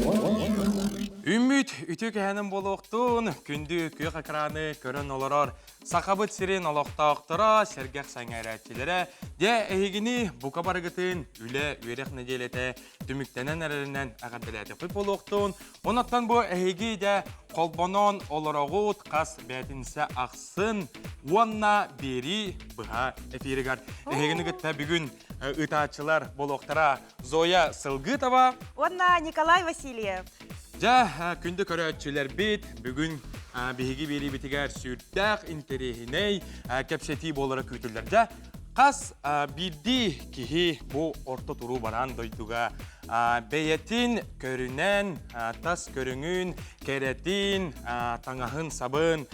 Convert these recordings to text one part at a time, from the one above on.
Үммүт үтүө кэһэнин буолуохтун, күндү күөх экраны көрөн олорор Сахабыт сирин олохтоохторо, сэргэх сэҥээрээччилэрэ, дьэ эһигини бука барыгытын үлэ үөрэх нэдиэлэтэ түмүктэнэн эрэринэн эҕэрдэлээтэхпит буолуохтун. Онон бу эһиги дьэ холбонон олороҕут хас бээтинсэ ахсын уонна биэрии быһа эфиригэр эһигини кытта бүгүн ыытааччылар буолуохтара Зоя Сылгытова уонна Николай Васильев. Дьэ, күндү көрөөччүлэрбит, бүгүн биһиги биэриибитигэр сүрдээх интэриэһинэй кэпсэтии буолара күүтүллэр. Дьэ, хас биирдии киһи бу орто туруу бараан дойдуга бэйэтин көрүнэн, тас көрүҥүн, кэрэтин, таҥаһын-сабын,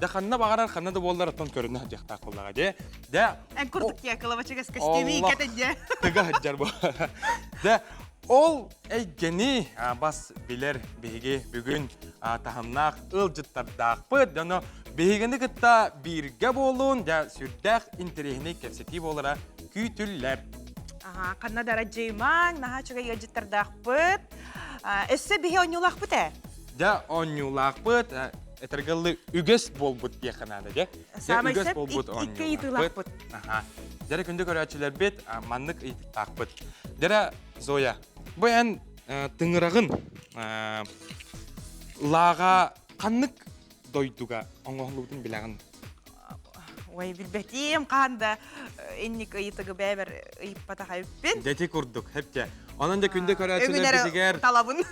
дьэ ханна баҕарар ханна да буоллар оттон көрүнэ сылдьыахтаах буоллаҕа дии. Дьэ, Эн курдук Яколовачыгас костюми кэтэн дьэ. Тыга сылдьар бу. Дьэ, ол эйгэни бас билэр биһиги бүгүн таһымнаах ыалдьыттардаахпыт. Дьоно биһигини кытта бииргэ буолун, дьэ сүрдээх интэриэһинэй кэпсэтии буолара күүтүллэр. Аха, ханна да арадьыймаҥ, наһаа үчүгэй ыалдьыттардаахпыт. Өссө биһи оонньуулаахпыт ээ. Дьэ, оонньуулаахпыт, этэргэлли үгэс буолбут диэххэ наада дьэ. Саамай сөп икки ыйытыылаахпыт. Аха. Дьэрэ күндү көрөөччүлэрбит маннык ыйытыктаахпыт. Дьэрэ Зоя, бу эн тыҥыраҕын лааҕа ханнык дойдуга оҥоһуллубутун билэҕин? Ой, билбэтим, хаан да инник ыйытыгы бэйэбэр ыйыппатах эбиппин. Дэти курдук, хепте. Онон да күндү көрөөччүлэрбитигэр талабын.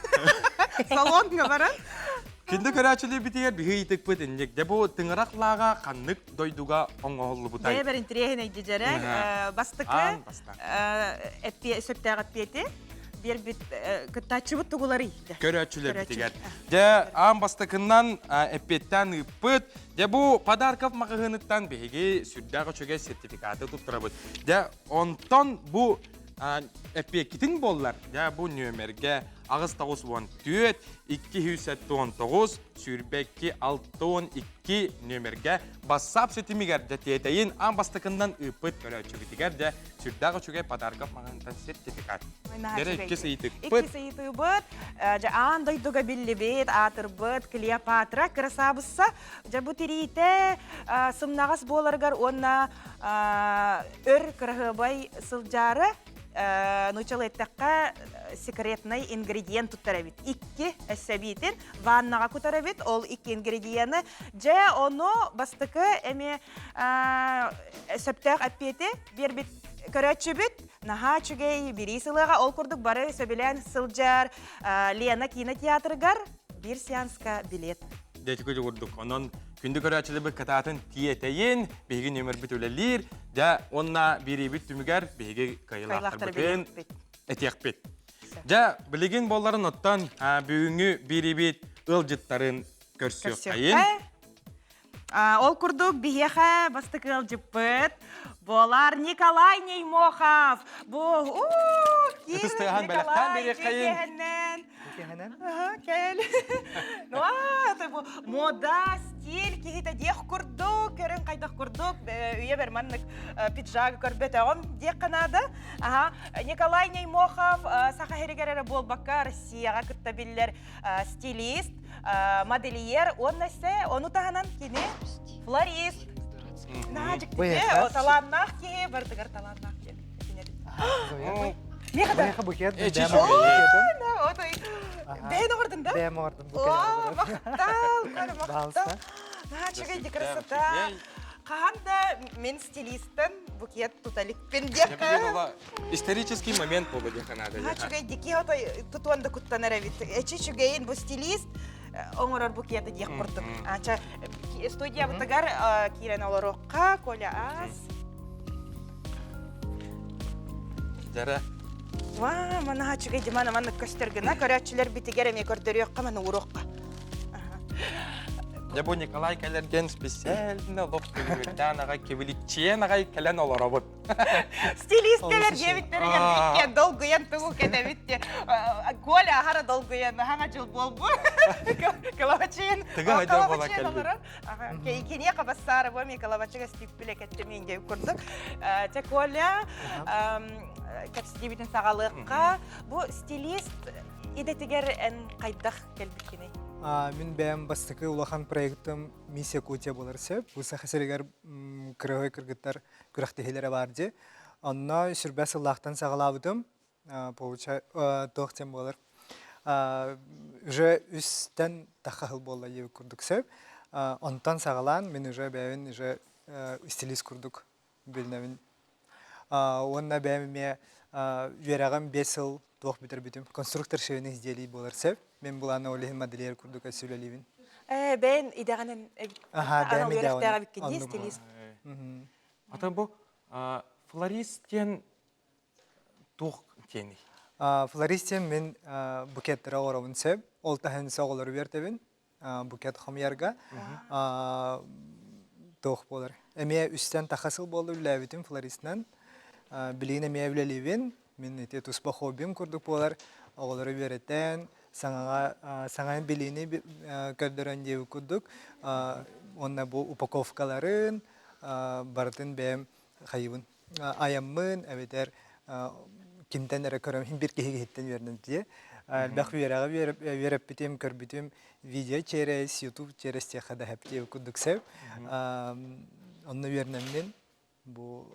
Салонга баран. Күндү көрөөччүлэрбитигэр биһи ыйытыкпыт инник. Дьэ бу тыҥырах лааҕа ханнык дойдуга оҥоһуллубутай? Бэйэбэр интэриэһинэй дьэрэ. Бастакы сөптөөх эппиэти биэрбит кыттааччыбыт тугуларый? Көрөөччүлэрбитигэр. Дьэ, аан бастакыннан эппиэттээн ыыппыт. Дьэ бу подарков маҕаһыыныттан биһиги сүрдээх үчүгэй сертификаты туттарабыт. Дьэ, онтон бу эппиэккитин буоллар, дьэ бу нүөмэргэ 894 279 22 62 нүөмэргэ бассаап ситимигэр дьэ тиэтэйин аан бастакыннан ыыппыт көрөөччүбүтүгэр дьэ сүрдээх үчүгэй подарков маҕаһыынтан сертификат. Дьэ иккис ыйытыкпыт. Иккис ыйытыыбыт дьэ аан дойдуга биллибит, аатырбыт Клеопатра кырасаабысса дьэ бу тириитэ сымнаҕас буоларыгар уонна өр кыраһыабай сылдьаары нууччалыы эттэххэ секретный ингредиент туттар эбит. Икки эссэбиитин ваннаҕа кутар эбит. Ол икки ингредиены дьэ ону бастакы эмиэ сөптөөх эппиэти биэрбит көрөөччүбүт наһаа үчүгэй бириис ылыаҕа. Ол курдук бары сөбүлээн сылдьар Лена кинотеатрыгар биир сеанска билет. Дьэ курдук. Онон күндү көрөөччүлэрбит кытаатын тиэтэйин, биһиги нүөмэрбит үлэлиир, дьэ уонна биэриибит түмүгэр биһиги кыайыылаахтарбытын этиэхпит. Дьэ, билигин буолларын оттон бүгүҥҥү биэриибит ыалдьыттарын көрсүөххэйин. Ол курдук биһиэхэ бастакы ыалдьыппыт буолар Николай Неймохов. Бу Ытыс тыаһан бэлэхтээн биэриэххэйин. Кэһэнэн. Кэл. Ну, это бу мода, стиль киһитэ диэх курдук, көрүҥ хайдах курдук, үйэбэр маннык пиджак көрбөтөҕүм диэххэ наада. Аха, Николай Неймохов Саха сиригэр эрэ буолбакка Россияҕа кытта биллэр стилист, модельер уонна се ону таһынан кини флорист. Наһаа дьиктитэ, талааннаах киһи, барытыгар талааннаах киһи. Меха букет. Бэйэн оҕордун да? Бэйэм оҕордум букет. О, махтал, Коля, махтал. Наһаа үчүгэй красота. Хаһан да мен стилистен букет тута иликпин диэххэ. Исторический момент буолла диэххэ наада. Наһаа үчүгэй дикий отой тутуон да куттанар эбит. Эчи үчүгэйин бу стилист оҥорор букеты диэх курдук. Ача студиябытыгар киирэн олоруохха, Коля ас. Дьара. Ва, манаха үчүгэй димана маннык көстөр гына көрөөччүлэр битигэр эмиэ көрдөрүөххэ маны ууруохха. Дьэ бу Николай кэлэргэн специально олох күлүмүрдээн аҕай кибиличчиэн аҕай кэлэн олоробут. Стилист кэлэр диэбиттэригэр иккиэн долгуйан тугу кэтэбит диye. Коля аһара долгуйан хаҥа дьыл буолбу. Кылабачыын. Тыга хадьа буола кэлбит. Киниэхэ бассаара бу эмиэ кылабачыга стиппиле кэттэмиин диэбит курдук. Чэ, Коля, кэпсэтиибитин саҕалыахха. Бу стилист идэтигэр эн хайдах кэлбиккиний? Мин бэйэм бастакы улахан проектым Мисс Якутия буолар сөп. Бу Саха сиригэр кырыһы кыргыттар күрэхтэһиилэрэ баар дии. Онно сүрбэ сыллаахтан саҕалаабытым. Получай туох диэн буолар. Уже үстэн тахха сыл буолла диэбит курдук сөп. Онтон саҕалаан мин уже бэйэбин уже стилист курдук билинэбин. Уонна бэйэм эмиэ үөрэҕим 5 сыл туох бүтэрбитим. Конструктор швейных изделий буолар сөп. Мен булаана ол иһин модельер курдук өссө үлэлиибин. Э, бэйэн идэҕинэн Аха, бэйэм анал үөрэхтээх идэҕинэн. эбиккин дии Оннук. стилист. Ата бу флорист диэн туох диэний? Флорист диэн мин букеттары оҥоробун сөп. Ол таһын оҕолору үөртэбин. Букет хомуйарга. Туох буолар. Эмиэ үстэн таха сыл буолла үлэлээбитим флористынан. Билигин эмиэ үлэлиибин. Мин ити туспа хоббим курдук буолар. Оҕолору үөрэтэн, саҥаҕа саҥа билиини көрдөрөн диэбит курдук. Уонна бу упаковкаларын барытын бэйэм хайыбын айаммын эбэтэр кимтэн эрэ көрөм иһин биир киһи киһиттэн үөрэнэн дии. Элбэх үөрэҕи үөрэппитим, көрбүтүм видео через YouTube через диэххэ да хэп курдук сөп. Онно үөрэнэммин бу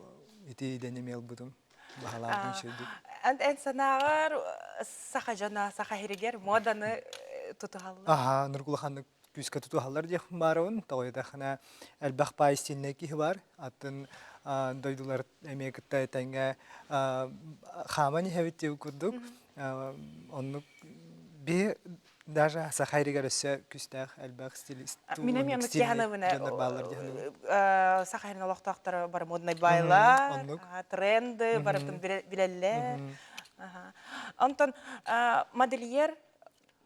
ити идэни эмиэ ылбытым. Баһалаабытым үчүгэйдик. Эн санааҕар саха дьоно саха иһигэр моданы тутуһаллар? Аха, нургулаханнык күүскэ тутуһаллар диэхпин баарабын. Тоҕойдахына элбэх паай стильнэй киһи бар. Атын дойдулар эмиэ кытта тэҥҥэ хааман иһэбит диэбит курдук. Оннук би даже саха иригэр өссө күүстээх элбэх стилист Мин эмиэ оннук стильный дьаһанабын дьоннор бааллар дьаһанабын. саха иһин олохтоохторо бары моднай байлар, Оннук. тренды барытын билэллэр. Онтон модельер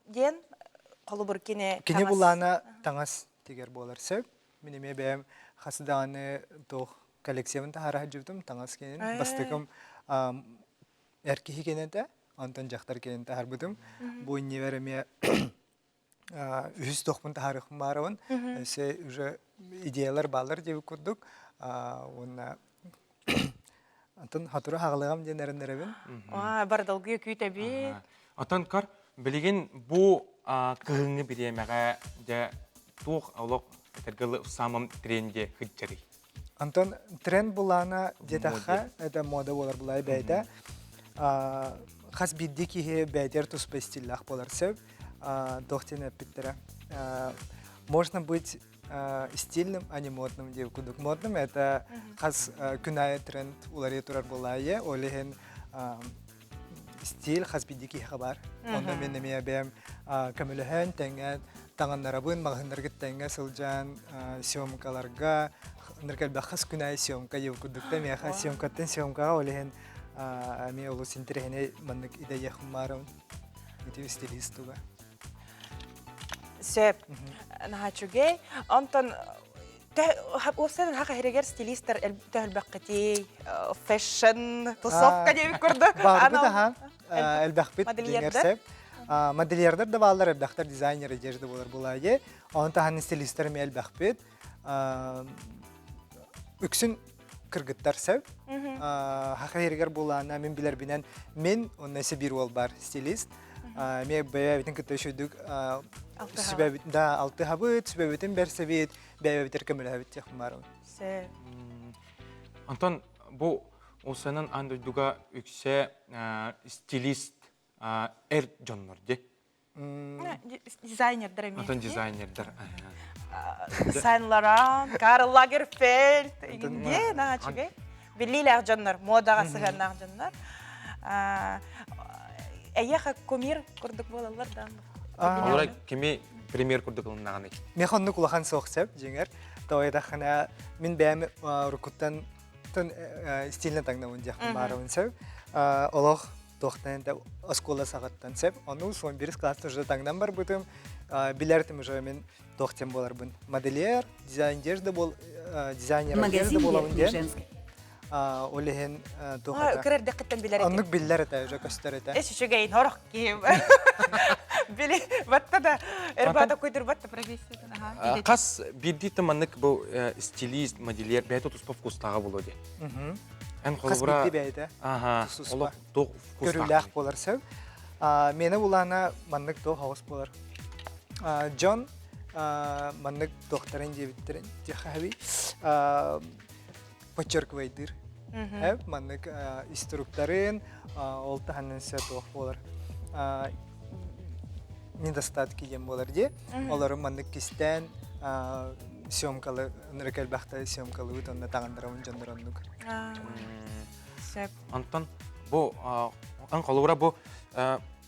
диэн холобур кини Кини булаана таҥас тигэр буолар сөп. Мин эмиэ бэйэм хас даҕаны туох коллекциябын таһаара сылдьыбытым таҥас киэнин. Бастакым эр киһи киэнэ онтон дьахтар киэнин таһаарбытым. Бу иннибэр эмиэ үһүс туохпун таһаарыахпын баарабын. Өссө уже идеялар бааллар диэбит курдук. Уонна Антон хатыры хаҕылыгам диэн эрэннэрэбин. Бардалгыы күүтэбит. Отон көр, билигин бу кыһыҥҥы бириэмэҕэ дьэ туох олох этэргэ в самом тренде сылдьарый? Антон тренд булаана диэтэххэ, это мода буолар булай бэйэтэ. Хас биирдии киһи бэйэтигэр туспа стиллээх буолар сөп. Туох диэн эппиттэрэ. Можно быть стильным, а не модным диэбит курдук. Модным это хас күн аайы тренд уларыйа турар буолаайы. Ол иһин стиль хас биирдии киһиэхэ баар. Онно мин эмиэ бэйэм көмөлөһөн, тэҥҥэ таҥыннарабын, маҕаһыыннарга тэҥҥэ сылдьан, съемкаларга, ынырык элбэх хас күн аайы съемка диэбит курдук да миэхэ съемкаттан съемкаҕа ол иһин эмиэ олус интэриэһинэй маннык идэйиэхпин баарым. Ити стилист туга. Сөп. Наһаа үчүгэй. Онтон уопсайынан хаха иһигэр стилистэр төһөлбөххүтүй? Fashion, тусовка диэбит курдук. Баарбыт аха. Элбэхпит дьиҥэр сөп. Модельердар да бааллар, элбэхтэр дизайнер одежды буолар булаайы. Онон таһан стилистэр эмиэ элбэхпит. Үксүн кыргыттар сөп. Хаха иһигэр булаана мин билэрбинэн мин онно Сибиир уол бар стилист. Эмиэ бэйэбитин кытта үчүгдүк сүбэбит да алтыһабыт, сүбэбитин бэрсэбит, бэйэбитигэр көмөлөһөбүт диэх баарым. Сөп. Онтон бу Усанан аан дойдуга үксэ стилист эр дьоннор ди. Дизайнердар эмиэ. Онтон дизайнердар. Сен Лоран, Карл Лагерфельд, иҥин наһаа үчүгэй. Биллиилээх дьоннор, модаҕа сыһыаннаах дьоннор. Эйиэхэ кумир курдук буолаллар да. Олора кими пример курдук ылыннаҕыный? Миэхэ оннук улахан суох сөп, дьиҥэр. Тоҕо мин бэйэм уруккуттан стильно таҥнабын диэхпин баарабын сөп. Олох туохтан да оскуола саҕаттан сөп. Ону суон бирис класста уже таҥнан барбытым. Билэртим уже мин туох диэн буоларбын. Модельер, дизайн одежды бол дизайнер одежды буолабын диэн. Ол иһин туох это? Кыр эрдэххиттэн билэр этим. Оннук биллэр этэ, уже көстөр этэ. Эс үчүгэйин хорох киһи. Били батта да эрбата куйдурбат да профессиятын. Хас биирдии маннык бу стилист, модельер бэйэтэ туспа вкустааҕа буолуо дии. Эн Хас холобура биирдии бэйэтэ Аха, туспа олох туох көрүүлээх буолар сөп. Миэнэ булаана маннык туох оҕус буолар. Дьон маннык туохтарын диэбиттэрин диэхэ подчеркивайдыыр. Маннык инструктарын ол таһынан сэ туох буолар. Недостатки диэн буолар дии. Олору маннык кистээн съемкалы ынырык элбэхтэ съемкалыбыт онно таҥындарабын дьоннор оннук. Сөп. Онтон бу ан холобура бу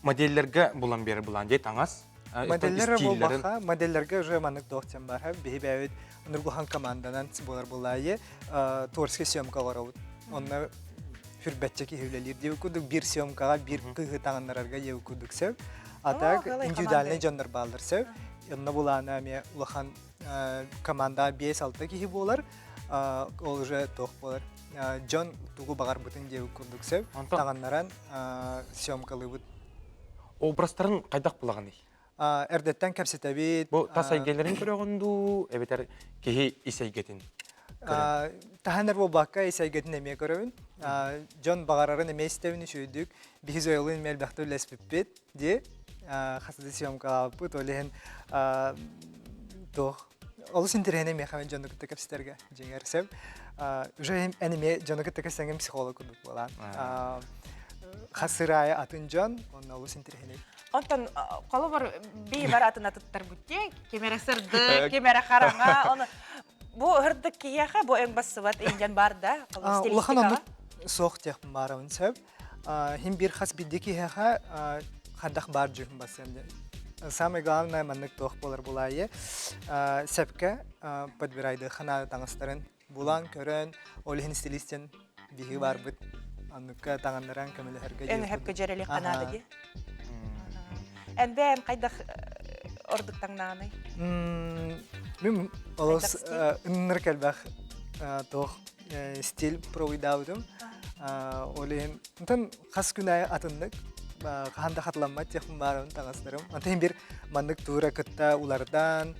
моделлерге булан берер булан дии таҥас Моделлер буолбаха, моделлерге уже маннык туох бар. Биһи бэйэбит Нургухан команданан буолар булаайы творческий съемка оҥоробут. Онно хүрбэтчэ киһи үлэлиир диэбит курдук биир съемкаҕа биир кыыһы таҥыннарарга диэбит курдук сөп. А так индивидуальный дьоннор бааллар сөп. Онно булаана эмиэ улахан команда 5-6 киһи буолар. Ол уже туох буолар. Дьон тугу баҕарбытын диэбит курдук сөп. Таҥыннаран съемкалыыбыт. Образтарын хайдах булаҕыный? Эрдэттэн кэпсэтэбит. Бу тас эйгэлэрин көрөҕүн дуу, эбэтэр киһи ис эйгэтин көрөн? Таһан эр буолбакка ис эйгэтин эмиэ көрөбүн. Дьон баҕарарын эмиэ истэбин үчүгэйдик. Биһи Зоялыын эмиэ элбэхтэ үлэлэспиппит дии. Хас да съемкалаабыппыт. Ол иһин туох олус интэриэһинэй миэхэ дьону кытта кэпсэтэргэ дьиҥэр сөп. Уже эн эмиэ дьону кытта кэпсэҥҥин психолог курдук буолаан. Хас сыр аайы атын дьон, онно олус интэриэһинэй. Онтон холобур бии бар атын атыттарбыт дии, ким эрэ сырдык, ким эрэ хараҥа, ону бу ырдык киһиэхэ бу өҥ бассыбат индиан бар да, Улахан оннук суох диэхпин баарабын сөп. Хим бир хас бидди киһиэхэ хардах баар дьүһүн бассыам диэн. Самое главное маннык туох буолар булаайы сөпкө подбирайдыахха наада таҥастарын булан көрөн ол иһин стилистен биһиги баарбыт оннукка таҥаннаран көмөлөһөргө Өҥөһөпкө дьэрэлиэххэ наада дии. Эн бэйэм хайдах ордук таҥнааный? Мин олус ынныр кэлбэх туох стиль пробуйдаабытым. Ол иһин онтон хас күн аайы атыннык хаһан да хатыламмат диэхпин баарабын таҥастарым. Онтон биир маннык туура кытта улардан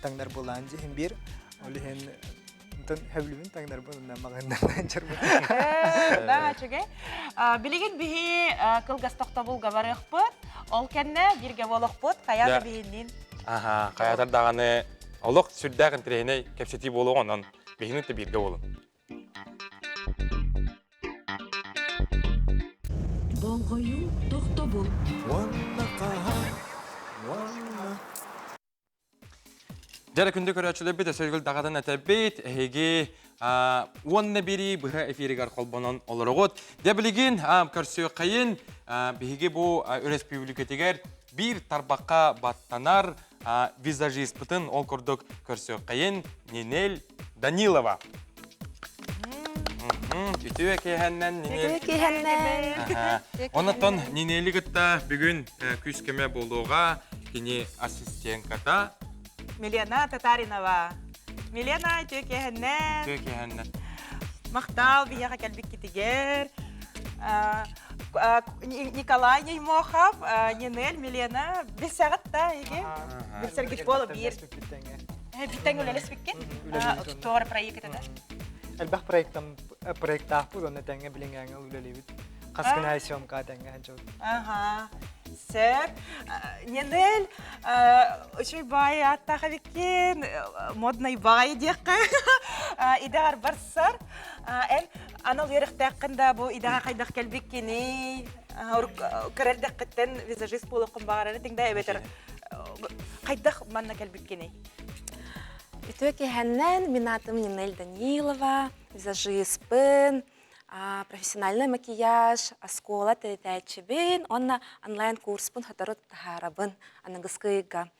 таҥнар буолаан дьиһин биир. Ол иһин онтон хөбүлүбүн таҥнарбын онно маҕаннардан дьарбын. Да, үчүгэй. Билигин биһи кылгас тохтобулга барыахпыт. Ол кэннэ бииргэ буолуохпут. Хайа да биһинниин. Аха, хайатар даҕаны олох сүрдээх интэриэһинэй кэпсэтии буолуоҕа онон Биһигини да бииргэ буолун. Болҕойуу тохтобул. Уонна хаһан, уонна Дьэ күндү көрөөччүлэрбит өсөлгүл даҕатын этэбит. Эһиги уонна бири быһа эфиригэр холбонон олороҕут. Дьэ билигин көрсүөххэйин биһиги бу өрөспүүбүлүкэтигэр биир тарбахха баттанар визажиспытын ол курдук көрсүөххэйин Нинель Данилова. Үтүө киэһэннэн Нинель. Үтүө киэһэннэн. Онотон Нинели кытта бүгүн күүс-көмө буолуоҕа кини ассистентката Милена Татаринова. Милена, үтүө киэһэннэн. Үтүө киэһэннэн. Махтал биһиэхэ кэлбиккитигэр. Николай Неймохов, Нинель, Милена, билсэҕит да эһиги? Билсэргит буола биир. Биттэн үлэлэспиккин? Туора проект это? Элбэх проекттан проекттаахпыт, онно тэҥҥэ билиҥҥээҥҥэ үлэлиибит. Хас күн аайы съемка тэҥҥэ сылдьабыт. Ага. Сэр. Нинель, үчүгэй баай ааттаах эбиккин, модный баай диэххэ. Идэҕэр барсар. Эн Анал үөрэхтээххин да бу идэҕэ хайдах кэлбиккиний? Көрөрдэххиттэн визажист буолуоххун баҕарар этиҥ да эбэтэр хайдах манна кэлбиккиний? Үтүө киэһэннэн мин аатым Нинель Данилова, визажиспын, профессиональный макияж, оскуола тэритээччибин уонна онлайн-курспун сотору таһаарабын аныгыскы ыйга.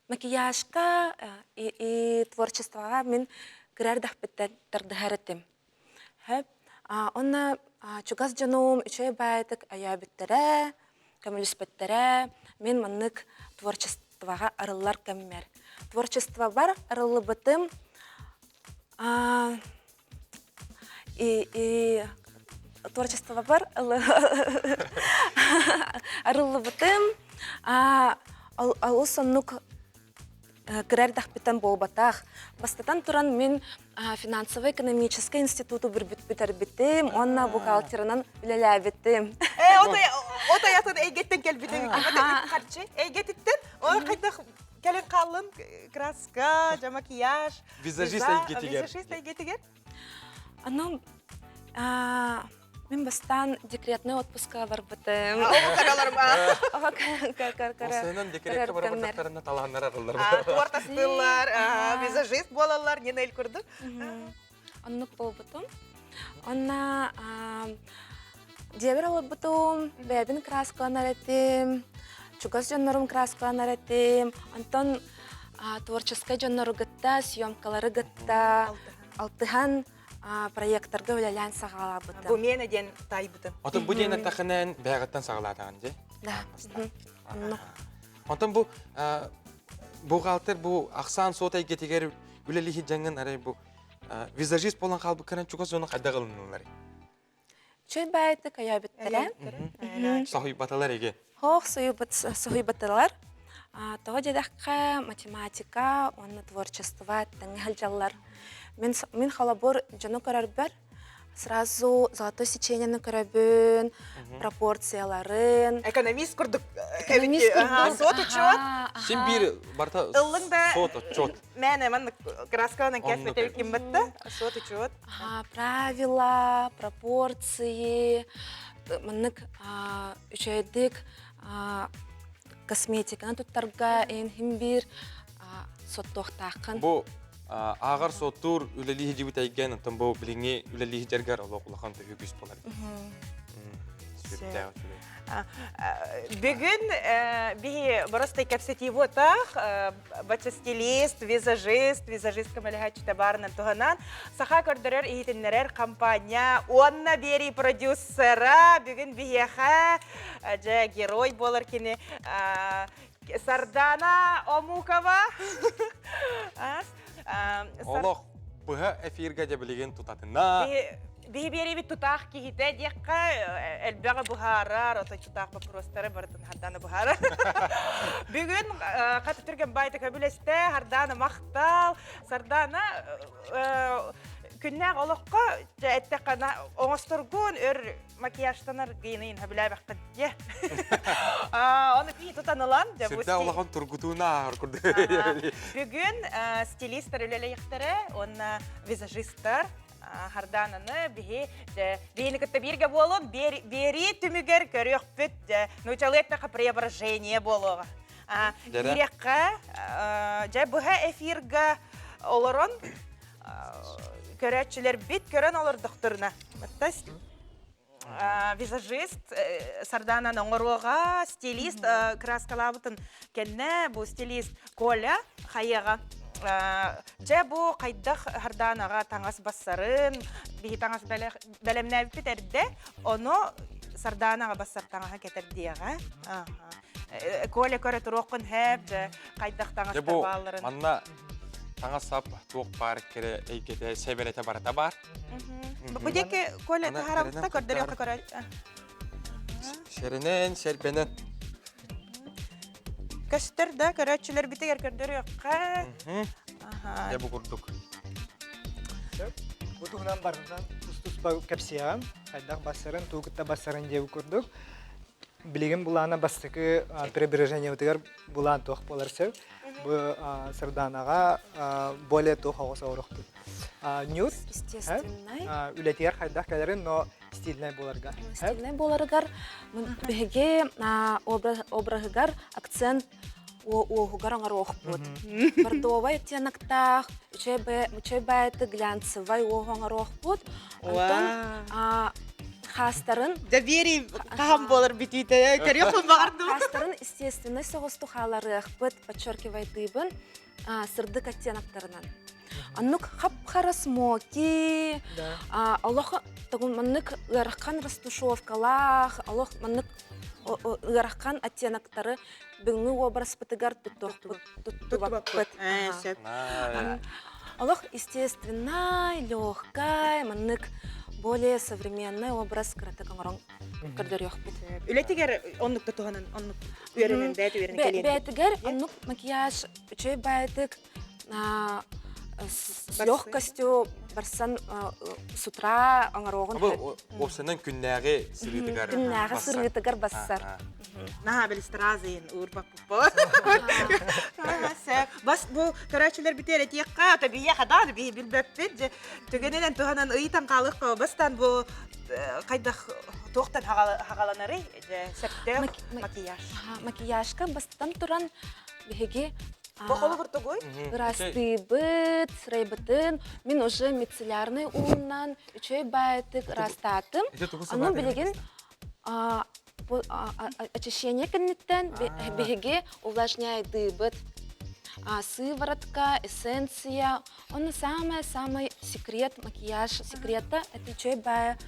Макияжка и творчествоҕа мин кыра эрдэхпиттэн тардыһар этим. Сөп. Онно чугас дьонум үчүгэй баайытык өйөөбүттэрэ, көмөлөспүттэрэ. Мин маннык творчествоҕа арыллар кэммэр. Творчествобар арыллыбытым и творчествобар арыллыбытым олус оннук кыра эрдэхпиттэн буолбатах. Бастатан туран мин финансово-экономическай институту бүтэрбитим уонна бухгалтерынан үлэлээбитим. Э, От аятын эйгеттен келбите харчы эйгетиттен ол хайдах кэлин хааллын краска, жа макияж. Визажист эйгетигер. Визажист эйгетигер. Аны Мин бастаан декретный отпуска барбытым. Осынан декретке барбытахтарына талааннар арыллар. Торт астыллар, визажист буолаллар, Нинель курдук. Оннук буолбутум. Онна дьиэбэр олорбутум, бэйэбин краскаланар этим, чугас дьоннорум краскаланар этим. Онтон творческай дьоннору кытта, съемкалары кытта алтыһан проекторга үлэлээн саҕалаабытым. Бу миэнэ диэн таайбытым. Отон бу диэн эттэхинэн бэйэҕиттэн саҕалаатаҕын дии? Да. Оннук. Онтон бу бухгалтер бу ахсаан суот эйгэтигэр үлэлиһи дьаҥын арай бу визажист буолан хаалбыккынан чугас дьону хайдах ылыннылар? Чөй баайты кайабыттара. Соһуйбатылар эги. Хоох соһуйбатылар. Тоҕо диэтэххэ, математика уонна творчество тэҥҥэ сылдьаллар. Мин, мин холобур дьону көрөрбөр сразу золотой сечениены көрөбүн, пропорцияларын. Экономист курдук. Экономист курдук. Суот учет. Син биир барта Ыллыҥ да суот отчет. Мэн маннык краскаланан кэс ким батта. Суот учет. Правила, пропорции, маннык үчүгэйдик косметиканы туттарга эн хим биир соттуохтааххын. Бу ааҕар суоттуур үлэлии сылдьыбыт эйгэн, оттон бу билиҥҥи үлэлии сылдьаргар олох улахан төһүү күүс буолар. Сүрдээх үчүгэй. Бүгүн биһи боростой кэпсэтии буотах, бачча стилист, визажист, визажист көмөлөһөөччүтэ баарынан туһанан саха көрдөрөр иһитиннэрэр компания уонна биэрии продюсера бүгүн биһиэхэ дьэ герой буолар кини Сардана Омукова. Олох быһа эфиргэ дьэ билигин тутатына. Биһи биэриибит тутаах киһитэ диэххэ элбэҕи быһаарар, отой тутаах боппуруостары барытын Хардана быһаарар. Бүгүн хата түргэн баайта көбүлэстэ, Хардана махтал. Сардана күннээх олоххо эттэххэ оҥосторгун өр макияжтанар гыйныйын хөбүлээбэххин дьэ. Оны пии тутан ылан дьэ бу Сүрдээх улахан тургутууну ааһар курдук. Бүгүн стилистер үлэлэйихтэрэ уонна визажистар Хардаананы биһи биһини кытта бииргэ буолун биэрии түмүгэр көрүөхпүт нуучалыы эттэххэ преображение буолуоҕа. Киириэххэ дьэ быһа эфирга олорон көрөөччүлэрбит көрөн олордохторуна визажист Сардаанан оҥоруоҕа, стилист краскалаабытын кэннэ бу стилист Коля хайыаҕа дьэ бу хайдах Сардаанаҕа таҥас бассарын, биһи таҥас бэлэмнээбиппит эрдэ, ону Сардаанаҕа бассар таҥаһа кэтэрдиэҕэ. Коля көрө туруоххун һээп, дьэ хайдах таҥастар баалларын. Манна таҥас-сап туох баар кэрэ эйгэтэ, сэбэрэтэ барыта баар. Бу диэки Коля таһаарабытта көрдөрүөххэ көрө. Сэрэнэн, сэрбэнэн. Көстөр да, көрөөччүлэрбитигэр көрдөрүөххэ. Дьэ бу курдук. Бу туһунан барытынан тус-туспа кэпсиэҕим. Хайдах бассарын, тугу кытта бассарын диэбит курдук. Билигин былаана бастакы преображениебытыгар былаан туох буолар сөп. Бу Сардаанаҕа более туох оҕус оҥоруохпут. Нюд Естественнай. үлэтигэр хайдах кэлэрин, но стильнай буоларга. Стильнай буоларыгар биһиги обраһыгар акцент уоһугар оҥоруохпут. Бордовай оттеноктаах, үчүгэй баайты глянцевай уоһу оҥоруохпут. Онтон хаастарын Доверие хаһан буолар бүтүүтэ көрүөхпүн баҕардым. Хаастарын естественный соҕустук хааларыахпыт, подчеркивайдыыбын сырдык оттеноктарынан. Оннук хап-хара смоки, олох маннык ыарахан растушевкалаах, олох маннык ыарахан оттеноктары бүгүҥҥү уобараспытыгар туттубаппыт. Олох естественный, легкай, маннык более современный образ кыратык оҥорон көрдөрүөхпүт. Үлэтигэр оннук да туһанан, оннук үөрэнэн, бэйэтэ үөрэнэн кэлиэн. Бэйэтигэр оннук макияж үчүгэй баайытык с легкостью. барсан с утра оҥоруоҕун Бу уопсайынан күннээҕи сырыытыгар Күннээҕи сырыытыгар бассар. Наһаа билистразыйын уурбаппыппа. Бас бу көрөөччүлэр бүтэр этиэххэ, табия хадаан би билбэппит. Же түгэнинэн туһанан ыйытан хаалыахха бастан бу хайдах туохтан хагаланарый? Же сөптөөх макияж. Макияжка бастан туран биһиги Бу холобур тугуй? Ырастыыбыт, сырайбытын, мин уже мицеллярный ууннан үчүгэй баайтык ырастаатым. Ону билигин очищение кэнниттэн биһиги увлажняйдыыбыт. Сыворотка, эссенция, он самый-самый секрет макияж секрета это үчүгэй баайа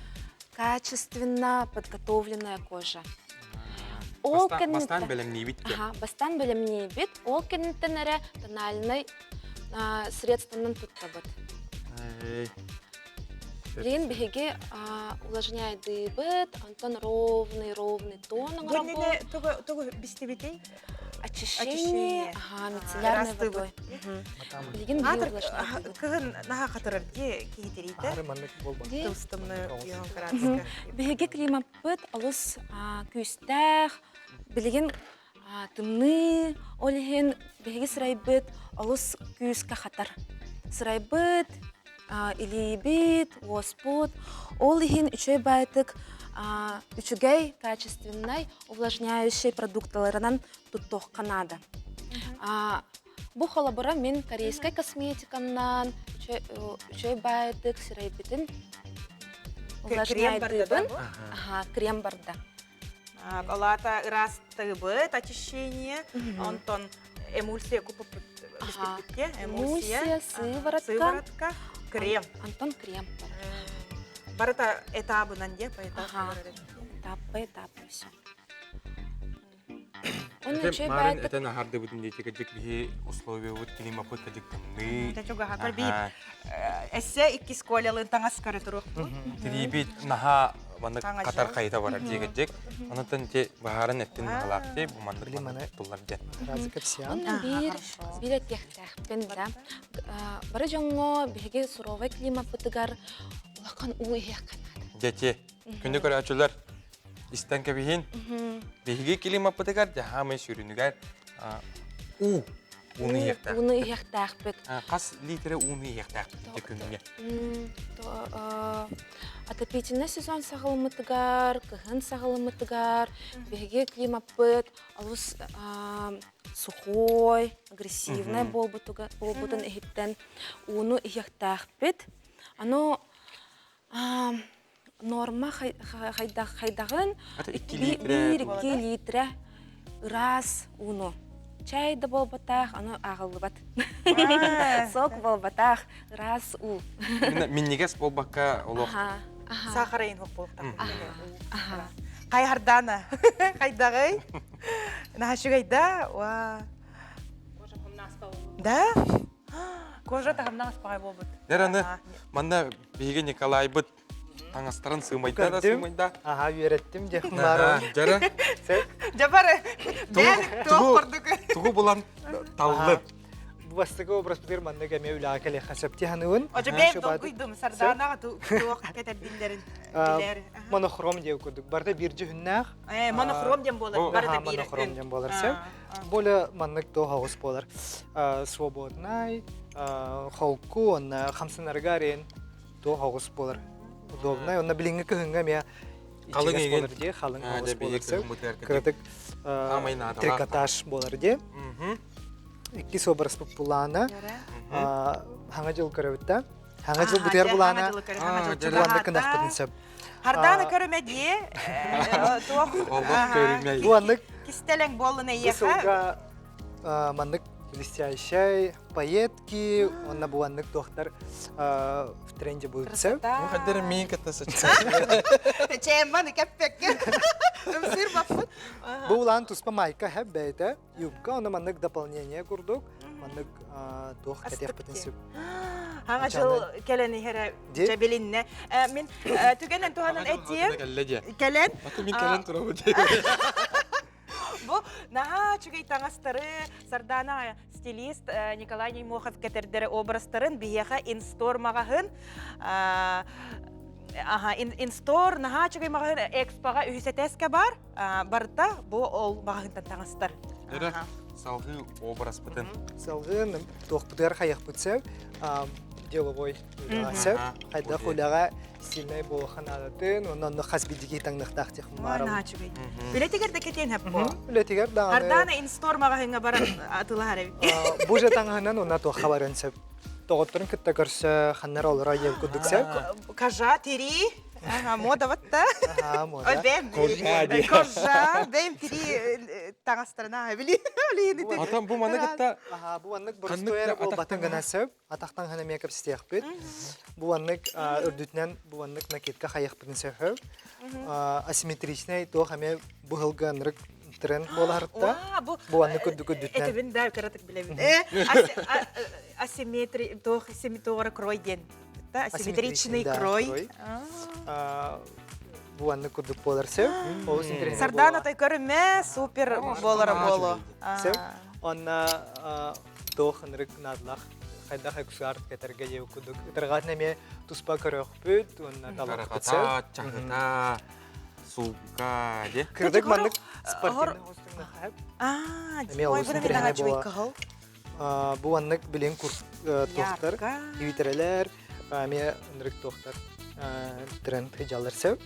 качественно подготовленная кожа. Ол Бастаан бэлэмниибит Бастаан бэлэмниибит. Ол кэнниттэн эрэ тональнай средствонан туттабыт. Билигин биһиги увлажняйдыыбыт, онтон ровный ровный тон оҥоробут. Тугу тугу бистибитий? Очищение, ага, мицеллярной водой. Билигин биһиги Кыһын наһаа хатырар дии киһитириитэ. Тылстымны Биһиги климаппыт олус күүстээх, билигин тымныы, ол иһин биһиги сырайбыт олус күүскэ хатар. Сырайбыт, илиибит, уоспут, ол иһин үчүгэй баайтык үчүгэй, качественнай, увлажняющий продукталарынан туттуохха наада. Бу холобура мин корейскай косметиканнан үчүгэй баайдык сирэйбитин увлажняйдыыбын. Крем барда. Олата ыраастыыбыт очищение, онтон эмульсия купуппут биспиппитке. Эмульсия, сыворотка. Сыворотка, крем. Антон крем. Барыта этабынан де, по этапу. Этап по этапу все. Марын этен аһардыбытын диэки кырдьык биһи условиябыт климапыт кырдьык тымныы. Чугаһатар биир эссе иккис Колялыын таҥас көрө туруохпут. Тириибит наһаа маннык катар хайыта барар дии кырдьык. Онотон ти баһарын эттин баһалаахти бу маннык маннык туллар диэн. Онно биир биир этиэхтээхпин да. Бары дьоҥҥо биһиги суровай климаппытыгар улахан уу иһиэххэ наада. Дети, күндү көрөөччүлэр, истэн кэбиһин. Биһиги климаппытыгар дьаһаамай сүрүнүгэр уу ууну иһиэхтээхпит. Ууну иһиэхтээхпит. Хас литрэ ууну иһиэхтээхпит ити күҥҥэ? Отопительный сезон саҕаламмытыгар, кыһын саҕаламмытыгар биһиги климаппыт олус сухой, агрессивный буолбутун иһиттэн ууну иһиэхтээхпит. Аны норма хайдаҕын биир-икки литрэ ыраас ууну чай да буолбатах аны ааҕыллыбат сок буолбатах ыраас уу минньигэс буолбакка олох саахарайын хук буолуохтаах хайхардаана хайдаҕый наһашыгайда ва да кожа таһымнаах аспаҕай буолбут Дэр аны манна биһиги Николайбыт таҥастарын сыымайда да сыымайда. Аха үөрэттим дьэ Мара. Дьара. Дьабар бээн туох курдук. Тугу булан таллы. Бу бастакы образпытыгар маннык эмиэ үлэҕэ кэлиэххэ сөп дии саныыбын. Ожо бэйэм долгуйдум Сарданаҕа туох кэтэрдиллэрин билэр. Монохром диэн курдук. Барыта биир дьүһүннээх. Э, монохром диэн буолар. Барыта биир. Монохром диэн буолар сөп. Более маннык туох оҕус буолар. Свободнай, холку, уонна хамсанарга арен туох оҕус буолар. Удобнай. Онно билиҥҥи кыһыҥҥа эмиэ Халыҥ ичигэс буолар дии, халыҥ оҕус буолар сөп. Кыратык трикотаж буолар дии. Иккис образ булаана. Хаҥа дьыл көрөбүт да. Хаҥа дьыл бутуйар булаана. Булаанда кынахпытын сөп. Хардааны көрүмэ дии. Туох көрүмэ. Бу аннык кистэлэҥ буоллун эйиэхэ. Сылга маннык блестящай поетки, уонна бу аннык туохтар в тренде будут сөп. Ну, хаддер миин кытта сычча. Чээмманы кэппекке. Ымсыр баппыт. Бу улаан туспа майка хэп бэйэтэ юбка, онно маннык дополнение курдук, маннык туох кэтиэхпитин сөп. Хаҥа жыл кэлэн иһэрэ дьэ билиннэ. Мин түгэнэн туһанан этиэм. Кэллэ дьэ. Кэлэн. Мин кэлэн турабын. Бу Наһаа үчүгэй таҥастары Сардаана стилист Николай Неймохов кэтэрдэрэ образтарын биһиэхэ инстор маҕаһын Аха, инстор наһаа үчүгэй маҕаһын экспоҕа үһүс этээскэ бар. Барыта бу ол маҕаһыынтан таҥастар. Эрэ салгыы образпытын. Салгыы туохпутугар хайахпыт сөп деловой үлэҕэ сөп. Хайдах үлэҕэ сильнай буолуохха наадатын, онно онно хас биирдии таҥныахтаах диэх маарабын. Наһаа үчүгэй. Үлэтигэр да кэтиэн хэп бу. Үлэтигэр даҕаны. Ардаана инстор маҕаһыыҥҥа баран атылаһар эбит. Бу же таҥаһынан уна туохха барыан сөп. Доҕотторун кытта көрсө ханнар олоро ел курдук сөп. Кажа тири Ага, мода вот та. Ага, мода. Бэм. Кожа ди. Кожа, бэм тири таҥастарына били. Атам бу маны кытта Аха, бу маннык боростуой эрэ буолбатын гына сөп. Атахтан хана эмиэ кэпсэтиэхпит. Бу маннык үрдүтүнэн бу маннык накидка хайыахпытын сөп. Асимметричный туох эмиэ быһылга ынырык тренд буоларытта. Бу маннык үрдүк үрдүтүнэн. Этебин да кыратык билэбин. Асимметри туох симметрия крой диэн. Асимметричный крой. Бу маннык курдук буолар сөп. Олус интересный. Сардаана той көрүмэ супер буолара боло. Сөп. Онна туох ынырык наадалаах хайдах эксуар кэтэргэ диэбит курдук ытырҕатын эмиэ туспа көрөхпүт уонна талахпыт сөп. Чаһыта, суука де. Кырдык маннык спортивный Аа, Эмиэ олус интэриэһинэй буола. Бу маннык билин курс туохтар, кибитэрэлэр, эмиэ ынырык туохтар тренд дьаллар сөп.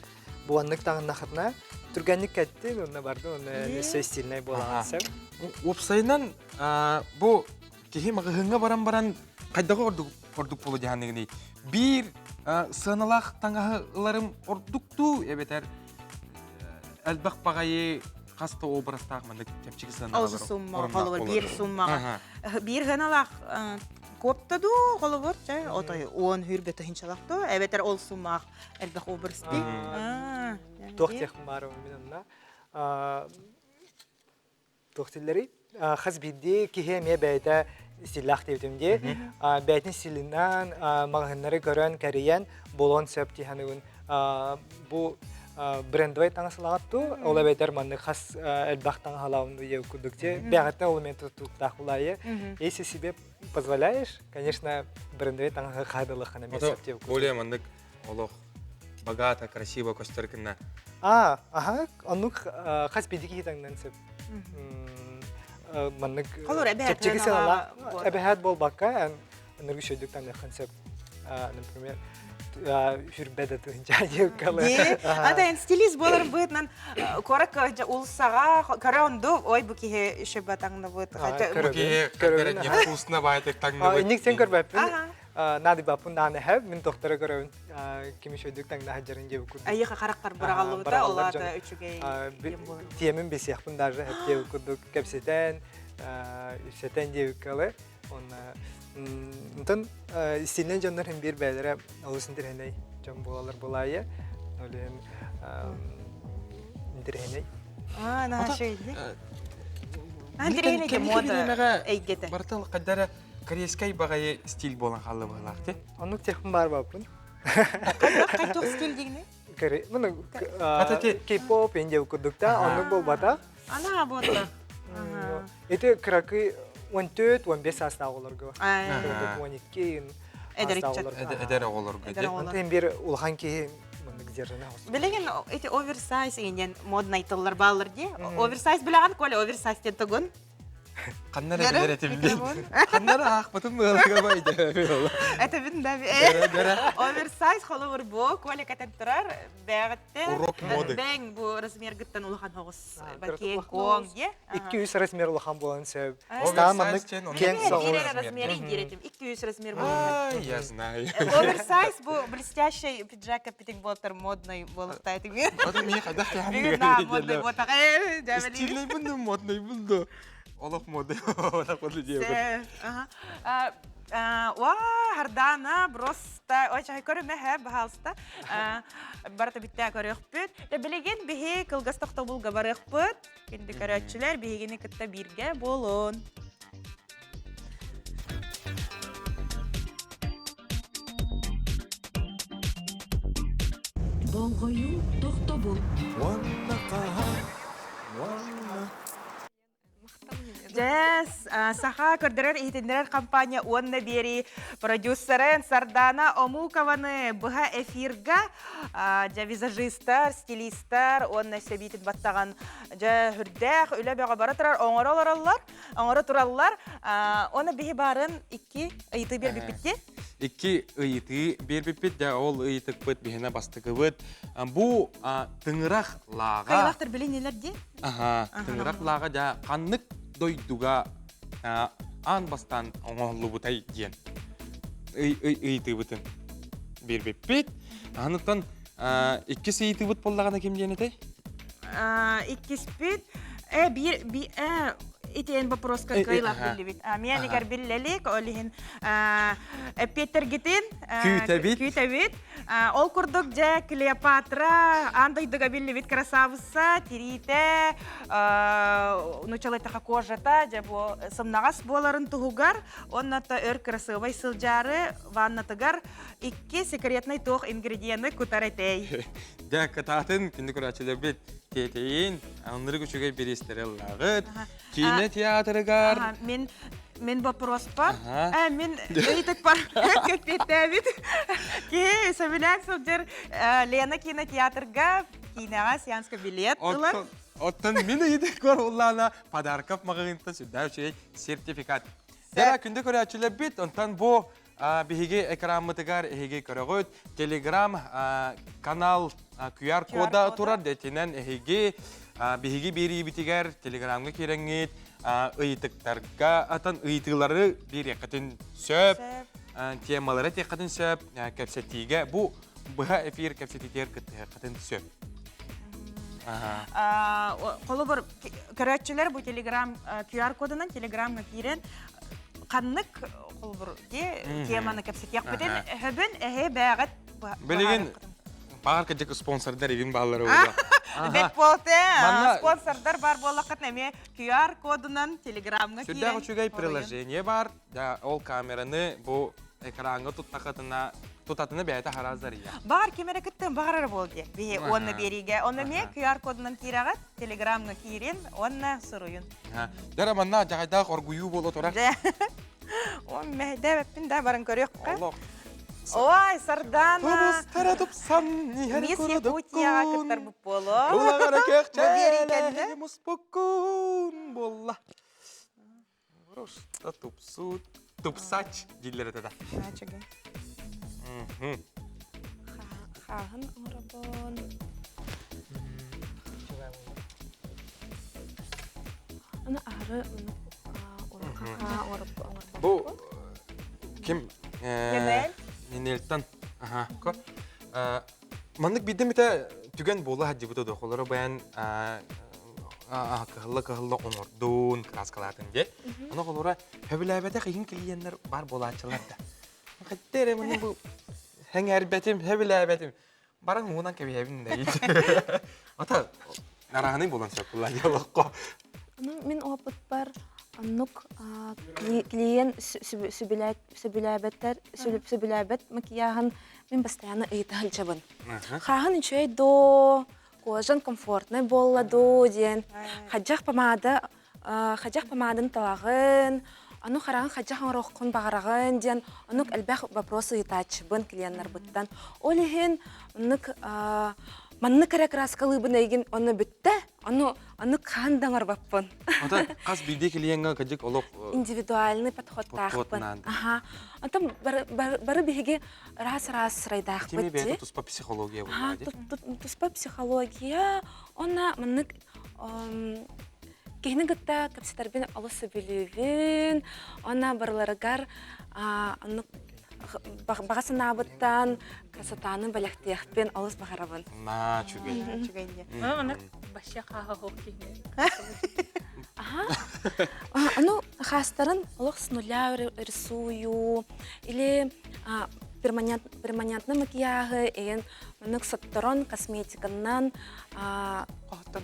Бу маннык таҥыннахытына түргэнник кэттин, онно бардын, онно өссө стильнай буолаҕын сөп. Уопсайынан бу киһи маҕаһыыҥҥа баран баран хайдаҕы ордук ордук буолу дьаһаныгыный? Биир сыаналаах таҥаһы ыларым ордуктуу эбэтэр элбэх баҕайы хас да образтаах маннык чэпчэки сыаналаах Ол сумма, холобур, биир суммаҕа. Биир сыаналаах куопта дуу, холобур, чэ, отой уон хүрбэ тыһынчалах дуу, эбэтэр ол суммаах элбэх образты. Туох диэх баарым мин онно. Туох дииллэрий? Хас биирдии киһи эмиэ бэйэтэ стиллаах диэбитим дии. Бэйэтин стилинэн маҕаһыыннары көрөн, кэрийэн буолуон сөп дии саныыбын. Бу брендовай таҥас ылаҕыт дуу, ол эбэтэр маннык хас элбэх таҥас ылаҕын дуу диэн курдук дии. Бэйэҕиттэн ол эмиэ тутулуктаах булаайы. Если себе позволяешь, конечно, брендовай таҥаһы хаадалыаххын эмиэ сөп диэбит курдук. Более маннык олох богато, красиво көстөр гына. А, аха, оннук хас биирдии киһи таҥнан сөп. Маннык чэпчэки сыаналаах эбэһээт буолбакка, ыныргы үчүгэйдик таҥныаххын сөп. Например, хүрбэ да тыһынча диэккалы. Ата эн стилист буолар быһытынан куоракка улсаҕа көрө онду ой бу киһи шөбө таҥныбыт. Бу киһи невкусно баайтык таҥныбыт. Инник сен көрбөппүн. Наадыйбаппын даҕаны эһэ, мин тохторо көрөбүн ким үчүгэйдик таҥна сылдьарын диэбит курдук. Айыха харахтар быраҕаллыбыта, ол аата үчүгэй диэн буолар. Тиэмин бесиэхпин даже эп диэбит курдук кэпсэтэн, үссэтэн диэбиккэ ылы. Онно онтон истиннэн дьоннор хин биир бэйэлэрэ олус интэриэһинэй дьон буолалар булаайы. Ол иһин интэриэһинэй. Аа, наһаа үчүгэйдик. Интэриэһинэй мода эйгэтэ. Барыта хайдара Корейскай баҕайы стиль буолан хаалла быһыылаах ти. Оннук техпин баар бааппын. Хайдах стиль дигини? Коре, ну, кей-поп инде курдук та, оннук буолбата. Ана буолла. Ити кыракый 14, 15 саастаах оҕолорго. 12 Эдэр оҕолорго. Онтон бир улахан киһи маннык держана. Билигин эти оверсайз инен модный тыллар баалар ди. Оверсайз билэҕин Коля оверсайз диэн тугун? Ханна эрэ билэр этим диэн. Ханна эрэ аахпытым быалыга байды. Этэбин да оверсайз холобур бу Коля кэтэн турар бэҕиттэн Урок моды. бэҥ бу размергыттан улахан хоҕус киэҥ куоҥ е 200 размер улахан буолан сөп. Стаа маннык киэҥ соҕус. размерин диретим 200 размер буолан. Я знаю. Оверсайз бу блестящий пиджак кэппитиҥ буолтар модный буолуохтаа этиҥ. Ото миэ хайдах Бүгүн да модный буотах э дьэбэли. Стильный да модный да. Олох модный диэбит. Уа, Хардана, просто ой чай көрүмэ хэ, баһаалыста. Барыта бүттэ көрүөхпүт. Билигин биһи кылгас тохтобулга барыахпыт. Күндү көрөөччүлэр биһигини кытта бииргэ буолун. Болҕойуу тохтобул. Уонна хаһан, уонна. Дьэ, Саха көрдөрөр иһитиннэрэр компания уонна биэрии продюсерын Сардана Омукованы быһа эфирга дьэ визажистар, стилистар уонна сэбиитин баттаҕан дьэ үрдээх үлэ бөҕө бара турар оҥоро олороллор, оҥоро тураллар. Оны биһи баарын икки ыйытыы биэрбиппит Икки ыйытыы биэрбиппит, дьэ ол ыйытыкпыт биһинэ бастакыбыт. Бу тыҥырах лааҕа... Кайылахтар билинилэр дии? Аха, тыҥырах лааҕа дьэ ханнык дойдуга аан бастаан оҥоһуллубутай диэн ыйытыыбытын биэрбиппит. Аныттан иккис ыйытыыбыт буоллаҕына ким диэн этэй? Иккиспит э биир э итиэн вопроска кыайлах биллибит. Миэнигэр биллэлик, ол иһин эппиэттэргитин күүтэбит. Күүтэбит. Ол курдук дьэ Клеопатра аан дойдуга биллибит красавица, тириитэ, нучалайтаха кожата, дьэ бу сымнаҕас буоларын туһугар, онно өр кырасыабай сылдьаары ваннатыгар икки секретный туох ингредиены кутар этэй. Дьэ, кытаатын күндү көрөөччүлэрбит тиэтэйин, аннырык үчүгэй бириистэри ыллааҕыт. Киинэ театрыгар. Мин мин вопроспар, э, мин ыйытыкпар кэппиэттээбит киһи сөбүлээн сылдьар Лена кинотеатрга киинэҕэ сеанска билет ылар. Оттон мин ыйытыкпар уллаана подарков маҕаһыынтан сүрдээх үчүгэй сертификат. Дьэ, күндү көрөөччүлэрбит, онтон бу Биһиги экраммытыгар эһиги көрөҕүт. Телеграм канал QR кода турар дэтинэн эһиги биһиги биэриибитигэр Телеграмҥа киирэҥҥит ыйытыктарга атын ыйытыылары биэриэххитин сөп, темалары этиэххитин сөп, кэпсэтиигэ бу быһа эфир кэпсэтиитигэр кыттыһыаххытын сөп. Холобур, көрөөччүлэр бу Телеграм QR кодунан Телеграмҥа киирэн ханнык холобур теманы кэпсэтиэхпитин өһөбүн эһи бээҕит Билигин баар кырдьык спонсордар игин бааллар уга. Бэт буолте спонсордар бар буоллаххытына эмиэ QR кодунан телеграмҥа киирэн Сүрдээх үчүгэй приложение бар. Да, ол камераны бу экраҥҥа туттахытына тутатына бэйэтэ хараазарыйа. Баҕар ким эрэ кыттыан баҕарара буол диэ. Биһи уонна биэриигэ. Онно эмиэ QR кодунан киирэҕит, телеграмҥа киирин уонна суруйун. Дара манна дьаҕайдаах оргуйуу буола турар. О, мэһэйдээбэппин да баран көрүөххэ. Олох. Ой, Сардана! Тубустара тупсан иһэр Мисс Якутияҕа кыттарбыт буолуо. Улаҕара Бу биэрии кэннэ. муспуккун буолла. Просто тупсут, тупсач дииллэр этэ да. Ачыгы. Хааһын оҥоробун. Аны аһары Бу ким? Нинель. Нинельтан. Аха. Маннык биирдэ эмитэ түгэн буола сылдьыбыта дуо? Холоро бэйэн кыһылла-кыһылла оҥордун, кырааскалаатын диэ. Ону холоро сөбүлээбэтэх иһин клиеннэр бар буолааччылар да. Хэтте эрэ маны бу хэҥээрбэтим, сөбүлээбэтим. Баран муунан кэбиһэбин да. Ата нараһаны булан сөп була олоххо. Мин опытпар оннук клиент сөбүлээбэттэр сөбүлээбэт макияһын мин постоянно ыйыта сылдьабын. Хааһын үчүгэй доо, кожан комфортный буолла доо диэн. Хадьах помада, хадьах помадын талаҕын, ону хараҕын хадьах оҥоруоххун баҕараҕын диэн оннук элбэх вопрос ыйытааччыбын клиеннарбыттан. Ол иһин оннук маннык эрэ краскалыыбын эйигин онно бүттэ, ону Аны хаһан да оҥорбоппун. Ата хас биирдии клиеҥҥа кырдьык олох Индивидуальный подходтаахпын. Аха. Антон бары, бары биһиги раз-раз сырайдаахпыт Кими бэйэтэ туспа психология буолла Туспа психология. Онна маннык киһини кытта кэпсэтэрбин олус сөбүлүүбүн. Онна барыларыгар оннук баҕа санаабыттан красотаны бэлэхтиэхпин олус баҕарабын. Наа, үчүгэй. Үчүгэй диye. Аны вообще хааһа хоох киһи. Аха. Аны хаастарын олох с нуля рисую или перманент, перманентный макияжы еген маннык сотторон косметиканнан Оттон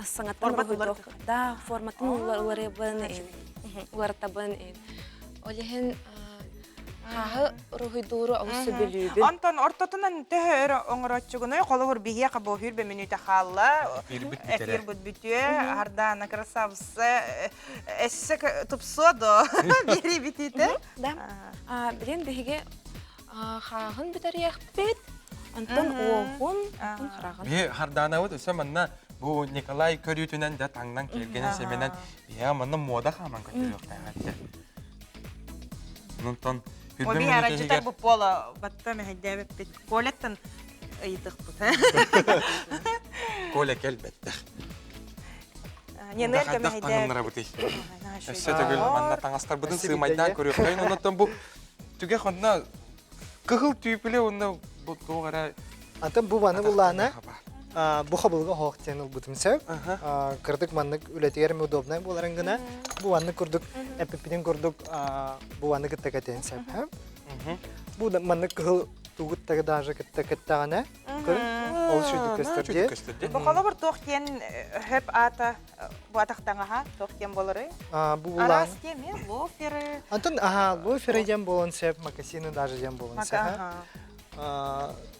саҥаттан да форматын уларыбын уларытабын Ол иһин Хааһы уруһуйдууру олус сөбүлүүбүн. Онтон ортотунан төһө өр оҥороччугунуй? Холобур, биһиэхэ бу сүүрбэ мүнүүтэ хаалла. Эфирбит бүтэрэ. Эфирбит бүтүө. Ардаана красавица эссе тупсуо до биэрии бүтүүтэ. Да. Билин биһиги хааһын бүтэриэхпит. Онтон уоһун, онтон хараҕын. Биһи Хардаанабыт өссө манна бу Николай көрүүтүнэн да таҥнан киэргэнэн сэмэнэн биһиэхэ манна муода хааман көрдөрүөхтээх этэ. Онтон Оби арадьытар бу пола батта мэһэйдээбиппит. Колеттан ыйытыкпыт. Коля кэлбэттэх. Ненель таҥыннарабытый. Өссө төгүл манна таҥастарбытын сыымайдаан көрүөххэйин. Оннуттан бу түгэх онно кыһыл түүпүлэ онно бу туох эрэ Атын бу баны буллаана бу хабылга хоох диэн ылбытым сөп. Кырдык маннык үлэтигэр эми удобнай буоларын гына бу маннык курдук эппиппитин курдук бу ванны кытта кэтиэн сөп. Бу маннык кыһыл тугут даже кытта кыттаҕына көрүн ол шүйдүк көстөр дии. Бу холобур туох диэн хөп аата бу атахтаҥаһа туох диэн болорой? Бу булаан. Араас диэн лоферы. Антон аха лоферы диэн буолан сөп, макасины даже диэн буолан сөп.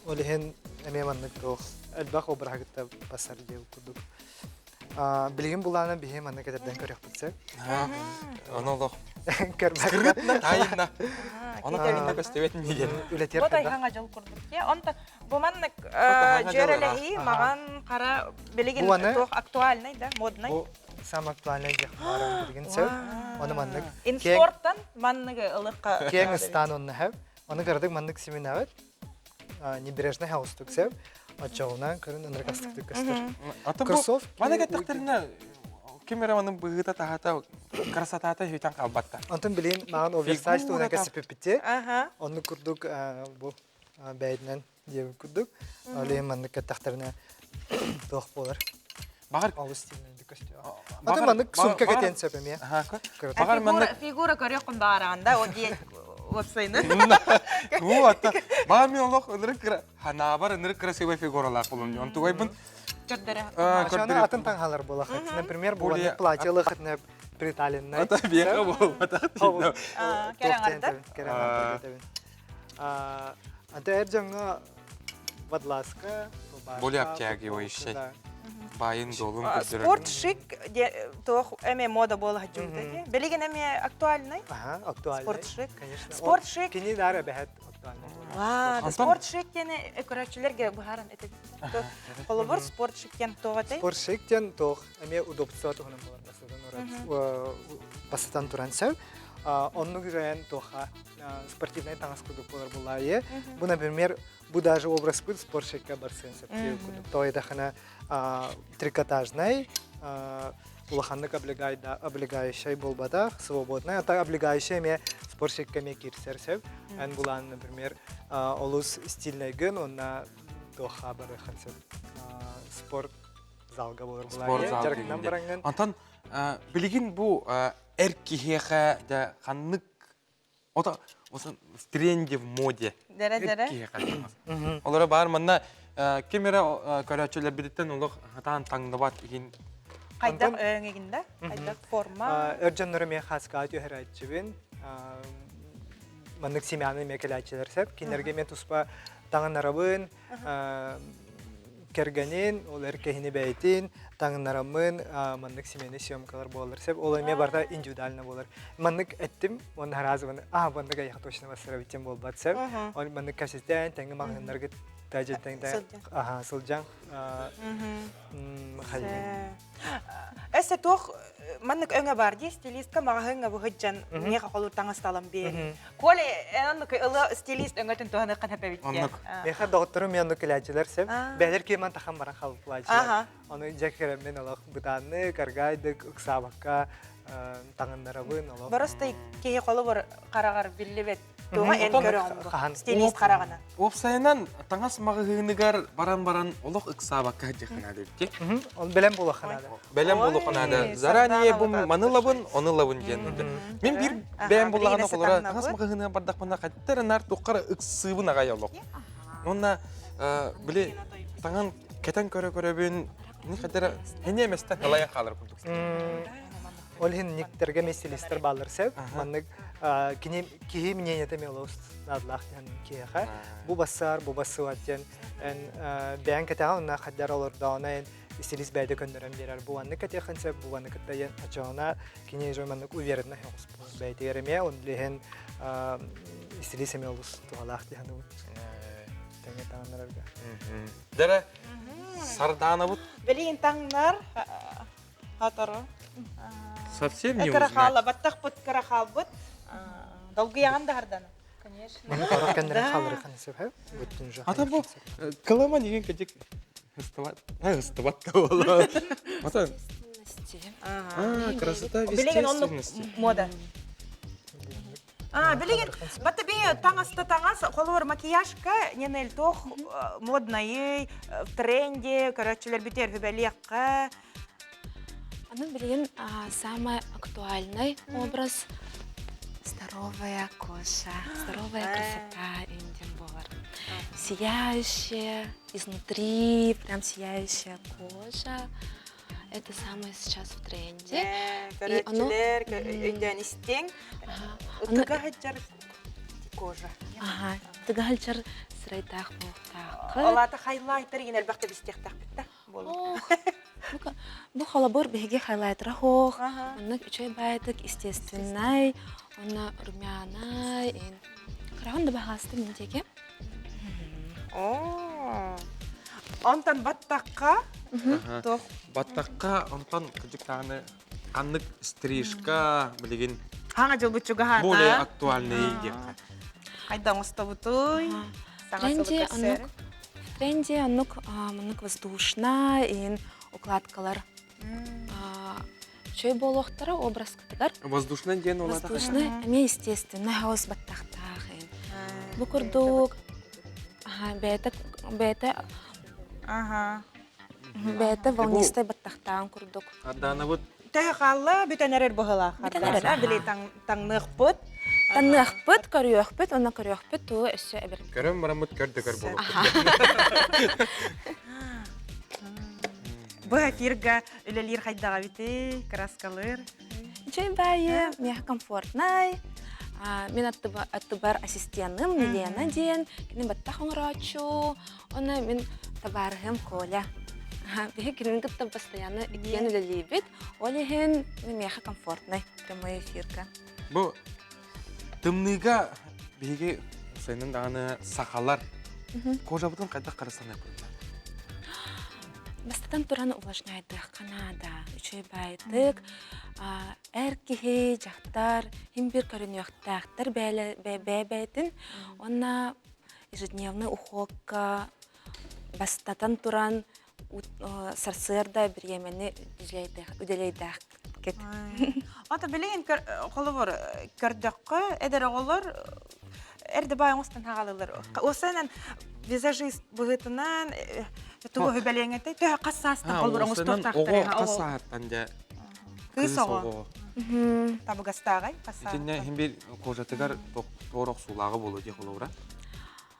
Ол иһин эмиэ маннык туох элбэх обраһа кытта басар диэн курдук. Билигин булаана биһи маннык этэрдэн көрүөхпүт сөп. Ону олох Көрбөккө. Тайна. Ону кэлинне көстүбэт миигин. Үлэтиэр Бу тайхаҥа дьол курдук дии. Онто бу маннык дьүөрэлэһии маҕан хара билигин туох актуальный да, модный. Бу самый актуальный диэх баарым билигин сөп. Ону маннык Инспорттан манныгы ылыкка киэҥ ыстаан онно хөп. Оны кыратык маннык симинэҕит небрежный хаустук сөп. Оччоҕуна көрүн ынырык астыктык көстөр. Атын бу маны кэттэхтэринэ ким эрэ манын быһыыта таһата красотата үтэн хаалбатта. Онтон билин маҕан оверсайз туһунан кэсиппиппитти. Оннук курдук бу бэйэтинэн диэбит курдук. Ол иһин маннык кэттэхтэринэ туох буолар. Баҕар олус стильнэйдик көстүө. Атын маннык сумка кэтиэн сөп эмиэ. Баҕар маннык фигура көрүөххүн баҕараҕын да, ол диэн уопсайынан. Уу атта баҕар мен олох ынырык кыра ханаабар ынырык красивый фигуралаах болум. Онтугайбын көрдөрө. Аны атын таҥаһалар буолахыт. Например, бу платье ылыхытына приталеннай. Ата биэхэ буолбатах. Кэрэ Кэрэ Ата эр дьоҥҥо водолазка, Более обтягивающий. Байын долун көрдөрөр. Спорт шик туох эме мода буола сылдьыбыта Билигин эмиэ актуальный? Ага, актуальный. Спорт шик. Конечно. Спорт шик. Кини дары бэһэт актуальный. Ва, спорт шик диэн көрөөччүлэргэ быһааран этэ. Холобур, спорт шик диэн туох этэй? Спорт шик диэн туох эмиэ удобство туһунан буолар бастатан туран сөп. Оннук үрэйэн туоха спортивнай таҥас курдук буолар булаайы. Бу, например, бу даже образпыт спортшикка барсыан сөптүү курдук. Тоойдахына трикотажнай, улаханнык облегающай буолбатах, свободный. А так облегающай эмиэ спортшикка эмиэ киирсэр сөп. Эн булаан, например, олус стильнайгын, онна туохха барыахын сөп. Спорт залга болар Спорт зал дьарыктан бараҥҥын. Онтон билигин бу эр киһиэхэ да ханнык Ото в тренде в моде. Дэрэ-дэрэ. Олоро баар манна ким эрэ көрөөччүлэрбититтэн олох хатаан таҥныбат иһин. Хайдах өҥегин да? Хайдах форма? Өр дьоннору эмиэ хаскаҕа түһэрээччибин. Маннык семяны эмиэ кэлээччилэр сөп. Кинилэргэ эмиэ туспа таҥынарабын. Кэргэнин, ол эр киһини бэйэтин таҥнараммын маннык семейный съемкалар буолар сөп. Ол эмиэ барыта индивидуально буолар. Маннык эттим, уонна сразу а маннык айаха точно бассарабыт диэн буолбат сөп. Ол маннык кэситэн, тэҥҥэ маҕаһыыннаргыт тажеттен аха сылдьан Өссө туох маннык өҥө бар дии стилистка маҕаһыыҥҥа быһыджан миэхэ холур таҥасталан биэри. Коля оннук ылы стилист өҥөтүн туһаныаххын сөп Оннук. Миэхэ доҕотторум мен оннук кэлээччилэр сөп. Бэйэлэр киэмэн тахан баран халыплааччылар. Ону дьэ кэрэммин олох бытааннык, аргайдык, ыксаабакка таҥыннарабын олох. Боростой киһи холобур хараҕар биллибэт Туоҕа эн көрөҕүн стилист хараҕынан. Уопсайынан таҥас маҕаһыыныгар баран-баран олох ыксаабакка сылдьыахха наада эбит. Ол бэлэм буолуохха наада. Бэлэм буолуохха наада. Заранее бу маны ылабын, ону ылабын диэн. Мин биир бэйэм буллаҕына холоро таҥас маҕаһыыныгар бардахпына хаттар нар туоххара ыксыыбын аҕай олох. Уонна били таҥан кэтэн көрө-көрөбүн, не хаттара хэние эмэстэн халайан хаалар курдук. Ол иһин никтерге стилистер бааллар сеп. Маннык кини киһи мнениета мелос наадалаах диэн киһиэхэ. Бу бассаар, бу бассыбат диэн эн бэйэҥ кэтэҕин онно хаддар олордоҕуна эн стилист бэйэтэ көннөрөн биэрэр. Бу маннык кэтиэххин сөп, бу маннык кытта диэн оччоҕуна кини же маннык уверенно оҕус бэйэтигэр эмиэ он билиһин стилист эмиэ олус туһалаах диэн тэҥэ таҥнарарга. Дэрэ Сардаанабыт Билигин таҥнар Хатору. Совсем не Кыра узнать. хаала, баттахпыт кыра хаалбыт. Долгуйаҕын да хардана. Конечно. Маны корох кэннэрин хаалырыхан сөп, бүттүн же. Ата бу кылама деген кедик ыстыбат, ыстыбат буола. Ата А, красота Билигин оннук естественности. мода. А, билигин бата би таҥаста таҥас, холобур макияжка ненел тох моднайый, в тренде, көрөөччүлэр бүтэр хүбэлиэххэ. Аны билигин самый актуальный образ здоровая кожа, здоровая красота индин буолар. Сияющая изнутри, прям сияющая кожа. Это самое сейчас в тренде. Көрөөччүлэр өйдөөн истиҥ. Ытыга сылдьар кожа. Ага, ытыга сылдьар сырайдаах буолуохтааххыт. Ол аата хайлайтер игин элбэхтэ бистиэхтээхпит да. Бу холобур биһиги хайлайтера хоох, оннук үчүгэй баайдык естественнай, онно румянай, Кыраҕын да баҕаастым мин диэки. Оо. Онтон баттахха туох Баттахха онтон кырдьык даҕаны ханнык стрижка билигин хаҥа дьылбыт чугаһаата. более актуальный диэххэ. Хайда оҥостобутуй? Саҥа сылы Тренди көрсөр. оннук в тренде оннук маннык воздушная иин укладкалар Үчүгэй буолуохтара образкытыгар. Воздушный диэн ол Воздушный, эмиэ естественный хаос баттахтаах. Бу курдук бэйэтэ бэйэтэ Аха. бэйэтэ волнистай баттахтаан курдук. Ардаанабыт Төһө хаалла бүтэн эрэр быһылаах. Бүтэн эрэр. Били таҥныахпыт. Таҥныахпыт, көрүөхпүт, уонна көрүөхпүт тугу өссө эбэр. Көрөн бараммыт көрдөкөр буолуохпут. Бу эфирга үлэлиир хайдаҕа эбитий, краскалыыр? Үчүгэй баайы, миэхэ комфортнай. Мин аттыбар ассистеным Милена диэн, кини баттах оҥорооччу, уонна мин табаарыһым Коля. Биһи кинини кытта постоянно иккиэн үлэлиибит. Ол иһин миэхэ комфортнай прямой эфирка. Бу тымныыга биһиги сайынын даҕаны сахалар кожабытын хайдах харыстаныахпытый? Бастатан туран увлажняйдыахха наада. Үчүгэй баайдык, эр киһи, дьахтар хим бир көрүнүөхтээхтэр бэйэ-бэйэтин уонна ежедневный уходка бастатан туран сарсыарда бириэмэни үдэлэйдээх Ото билигин холобур көрдөххө эдэр оҕолор эрдэ баай оҥостон хаалаллар. Осанан визажист быһыытынан тугу хүбэлиэҥэтэй төһө хас саастан холобур оҥостуохтаахтар Оҕо хас сааһыттан дьэ кыыс оҕо табыгастааҕай хас Итиннэ иһин бир кожатыгар туор охсуулааҕы буолуо дии холобура.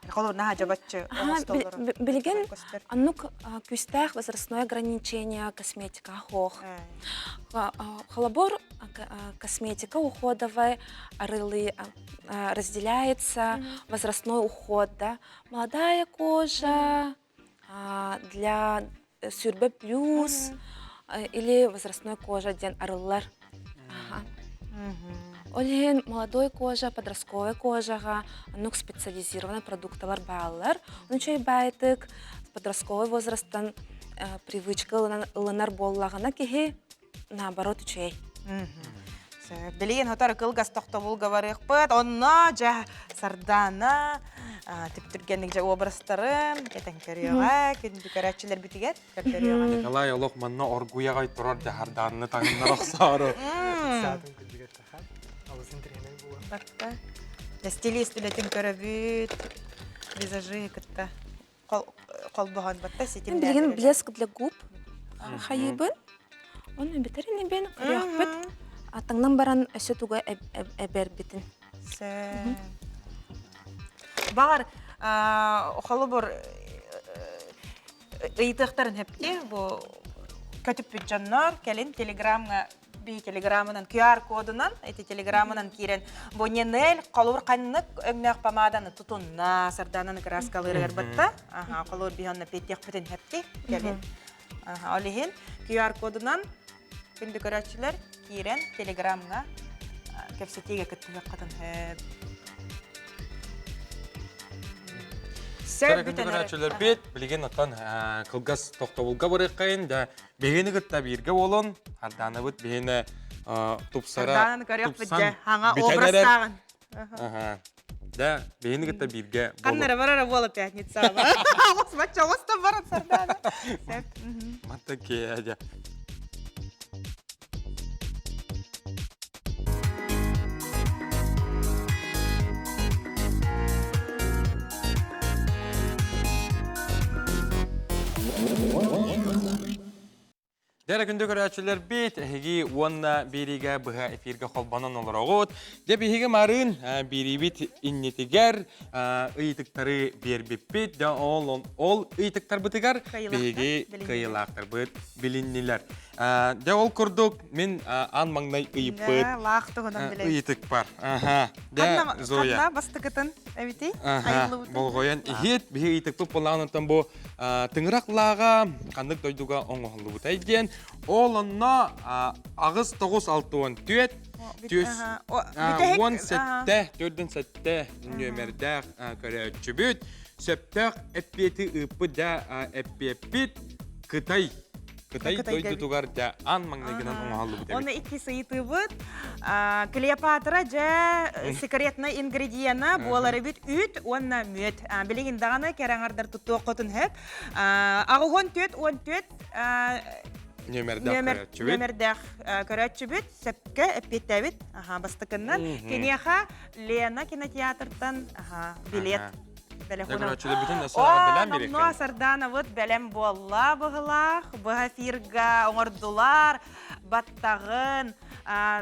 Холобур наһаа дьабаччы Билигин оннук күүстээх возрастное ограничение косметика хоох. Холобур косметика уходовая арылы разделяется возрастной уход, да. Молодая кожа для сүрбэ плюс или возрастной кожа диэн арыллар. Ол иһин молодой кожа, подростковая кожаҕа оннук специализированный продукталар бааллар. Ону үчүгэй баайтык подростковый возрастан привычка ылынар буоллаҕына киһи наоборот үчүгэй. Билигин хотор кылгас тохтобулга барыахпыт. Онно дьэ Сардаана түптүргэнник дьэ образтарын кэтэн көрүөҕэ, күндү көрөөччүлэрбитигэр көрдөрүөҕэ. Николай олох манна оргуйаҕай турар дьаһардаанны таҥыннар охсоору. Саатын күндүгэр таха. Алыс интриһинэй буолар. Барта. Стилист үлэтин көрөбүт, визажи кытта холбоһон батта ситим Билигин блеск для губ хайыбын. Оны битер инибин көрүөхпүт. Атыңнан баран өссө туга эбэрбитин. Баҕар холобур ыйытыахтарын хэпти бу көтүппүт дьоннор кэлин телеграмҥа. би телеграммынан QR кодунан, эти телеграммынан киирэн бу Нинель холур ханнык өҥнөөх помаданы тутунна, сардаананы краскалыырыгар батта. Аха, холур биһонна петтиэхпитин хэпти кэлин. Аха, ол иһин QR кодунан күндү көрөөччүлэр киирэн телеграмҥа кэпсэтиигэ кыттыһыаххытын сөп. Сэр күндү көрөөччүлэрбит, билигин оттон кылгас тохтобулга барыаххайын да биһигини кытта бииргэ буолун, Хардаанабыт биһини тупсара Хардаананы көрүөхпүт дьэ, хаҥа образтааҕын. Да, биһини кытта бииргэ буолун. Ханнара барара буола пятница. Оҕус бачча оҕус да баран Сардаана. Сөп. Манта киэдэ. Дэрэ күндү көрөөччүлэрбит, эһиги уонна биэриигэ быһа эфиргэ холбонон олороҕут. Дьэ биһиги марын биэриибит иннитигэр ыйытыктары биэрбиппит. Дьэ ол ол ыйытыктарбытыгар биһиги кыайыылаахтарбыт билиннилэр. Дьэ ол курдук мин аан маҥнай ыйыппыт лаах туһунан билэбит. Ыйытык бар. Аха. Дьэ Зоя. Ханна бастакытын эбитий? Болҕойон иһит. Биһи ыйытыкпыт буоллаҕын бу Тыҥырах лааҕа ханнык дойдуга оҥоһуллубутай диэн, ол онно 8 9 64 түс 17 47 нүөмэрдээх көрөөччүбүт сөптөөх эппиэти ыыппыт да эппиэппит Кытай Кытай дойдутугар дьэ аан маҥнайгынан оҥоһуллубут эбит. Оны икки ыйытыыбыт. Клеопатра дьэ секретный ингредиена буолар эбит үүт уонна мүөт. Билигин даҕаны кэрэҥардар туттуоххутун сөп. Аҕыһын түөт уон түөт нүөмэрдээх нүөмэрдээх көрөөччүбүт сөпкө эппиэттээбит бастакыннан. Киниэхэ Лена кинотеатртан билет Номнуо Сардаанабыт бэлэм буолла быһылаах, быһа эфирга оҥордулар, баттаҕын,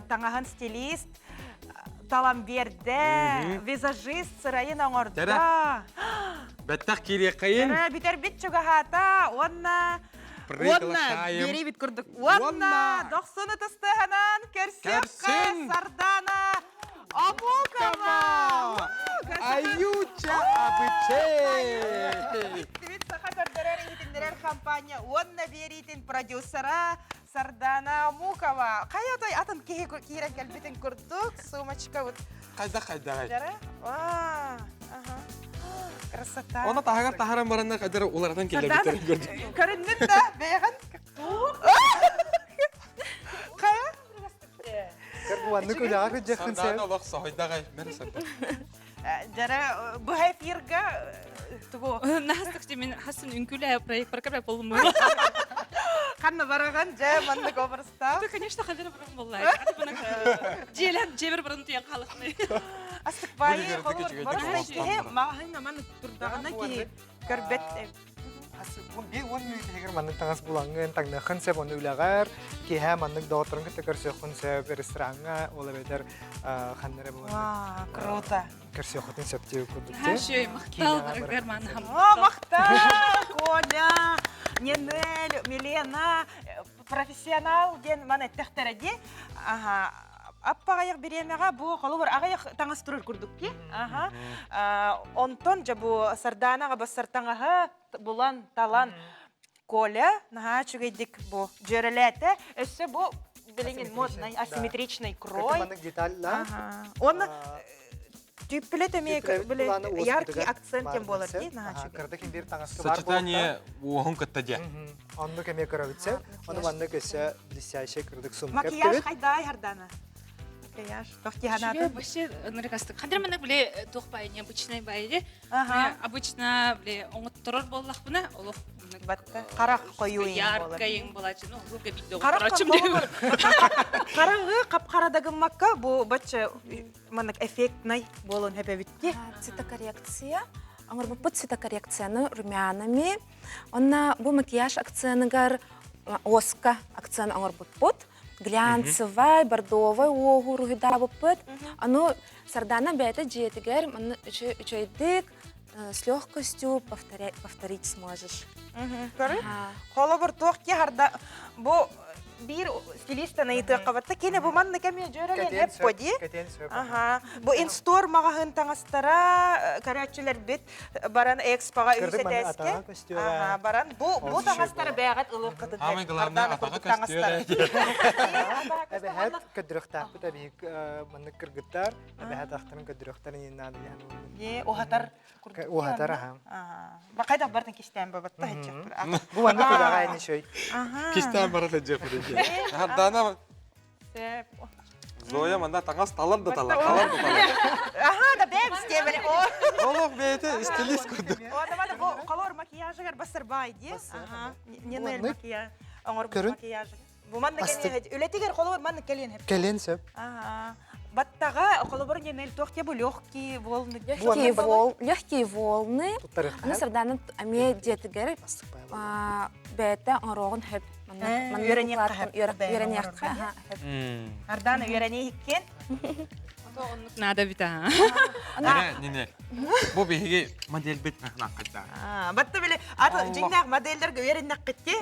таҥаһын стилист талан биэрдэ, визажист сырайын оҥордо. Бэттэх киириэххэйин. Бүтэрбит чугаһаата уонна Уонна биэриибит курдук. Уонна дохсун ытыстыһанан көрсүөххэ Сардаана Омукова! Аютя Абычей! Иттибит саха көрдөрөр иһитиннэрэр компания уонна биэриитин продюсера Сардана Омукова. Хайа той атын киһи киирэн кэлбитин курдук сумочка вот. Хайда хайда. Жара? Ва! Ага. Красота. Оны таһыгар таһаран баранна кадыр уларатан киллэрбиттэр көрдүм. Көрүннүн да бэйэҕин. Хайа? Уаннык үлэҕэ кыдьаххын Сардаана олох соһуйдаҕай мэр сарда. Дьара быһа эфирга тугу Наһастык мин хасын үҥкүүлээ проект барка болуму. Ханна бараган дьэ маннык образта. Да, конечно, хадыр баран болла. Дьиэлэн дьиэбэр баран туйан халахны. Астык баайы холор киһи маҕаһын аман турдаҕына киһи көрбөт Биир уон мүнүүтүгэр маннык таҥас булаҥҥын, таҥныаххын сөп, ону үлэҕэр, киэһэ маннык доҕотторун кытта көрсүөххүн сөп, рестораҥҥа, ол эбэтэр ханна эрэ булан круто. Көрсүөххүтүн сөп диир курдук. Хашой, махтал барыгар манаһам. О, махтал, Коля, Нинель, Милена, профессионал диэн маны эттэхтэрэ дии. Аха, аппаҕайах бириэмэҕэ бу холобур аҕыйах таҥас турар курдук ки. Аха. Онтон дьэ бу Сардаанаҕа бассар таҥаһы булан, талан Коля наһаа үчүгэйдик бу дьүөрэлээтэ. Өссө бу билигин модный асимметричный крой. Маннык деталлаах. Уонна Түппүлэт эмиэ яркий акцент тем буолар дии наһаа үчүгэй. Кырдык биир таҥаска бар Сочетание уоһун кытта дьэ. Оннук эмиэ көрөбүтсэ. Ону маннык өссө блестящий кырдык сумка Макияж хайдаай хардана. Макияж. Тох тиханаатын. Вообще нырыкастык. Хадыр маннык биле туох бай необычный бай Ага. Обычно биле оҥотторор буоллахпына олох Батта харах хойуу Яркайың болачы, ну, лука бидде Харах Харагы капкара да гыммакка бу бачча маннык эффектнай буолуон сөп Цветокоррекция. Оҥорбуппут цветокоррекцияны румянами. Онна бу макияж акцияныгар оска акцияны оҥорбуппут. Глянцевай, бордовай уоһу уруһуйдаабыппыт. Аны Сардана бэйэтэ дьиэтигэр манна үчүгэйдик с легкостью повторить сможешь. Көрү. Холобур туох ки харда бу. биир стилистан ыйытыахха батта кини бу манна кэми дьөрөлен Кэтиэн эппо сөп, дии. кэтиэн сөп. Аха. Бу инстор маҕаһыын таҥастара көрөөччүлэрбит баран экспоҕа Кырдык манна үс этээскэ. атаҕа көстүөҕэ. Аха, баран бу бу Ол таҥастары бээҕэт ылыаххытын Самое главное, Ардана атаҕа курдук көстүөҕэ. таҥастары. Эбэһэт көдүрөхтаахпыт эбиһик маннык кыргыттар эбэһэт ахтарын көдүрөхтарын иин наада диэн Е, уһатар курдук. Уһатар аха. Бакайда бартын кистээн бабатта хаччаппыр. Бу маннык үлэҕэ ини шөй. Кистээн бара сылдьыахпыт дии. Ардана Сөп. Зоя манна таҥас талар да талар, талар да талар. Аха, да бэм стебеле. Олох бэйэтэ стилист курдук. О, бу колор макияжыгар бассар бай дии. Аха, Нинель макияж. Оҥор макияжы. Бу манна кэлиэн үлэтигэр холобур манна кэлиэн сөп. Кэлиэн сөп. Аха. Баттаҕа холобур Нинель туох те бу легкие волны. Легкие волны, легкие волны. Аны сардаана эмиэ дьиэтигэр бэйэтэ оҥоруоҕун сөп. Үөрэниэххэ сөп. Үөрэниэххэ сөп. Ардана үөрэниэххин. Оннук наада бит аа. Нинель, Нинель. Бу биһиги модельбит нахнаххайда. Батта били аты дьиҥнээх модельлерге үөрэннэххитти.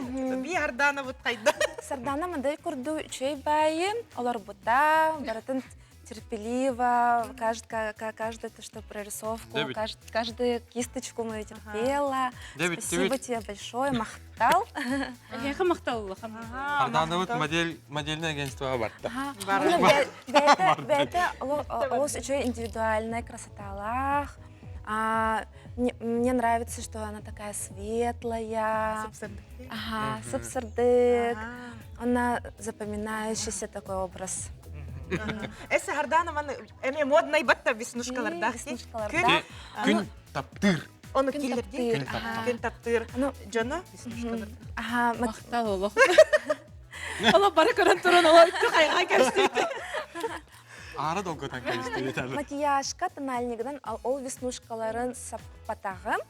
Би Ардана бут хайда. Сардана модель курду үчүгэй баайы олорбута, барытын терпеливо, каждый, то, что прорисовку, каждую кисточку мы терпела. Спасибо тебе большое, махтал. Эһиэхэ махтал Ардана модель модельное агентство барта. Бэйэтэ олус үчүгэй индивидуальная красоталаах. Мне нравится, что она такая светлая. Ага, сып-сырдык. Она запоминающийся такой образ. Эссе Ардана маны эме модный батта веснушкалардаах. Веснушкалардаах. Күн таптыыр. Ону киллерди. Күн таптыыр. Дьоно веснушкалар. Ага, Махтал олох. Олох бары көрөн туран олох хайга кэпсиит. Аара долгутан кэбистибит. Макияжка тональнигынан ол веснушкаларын саппатаҕым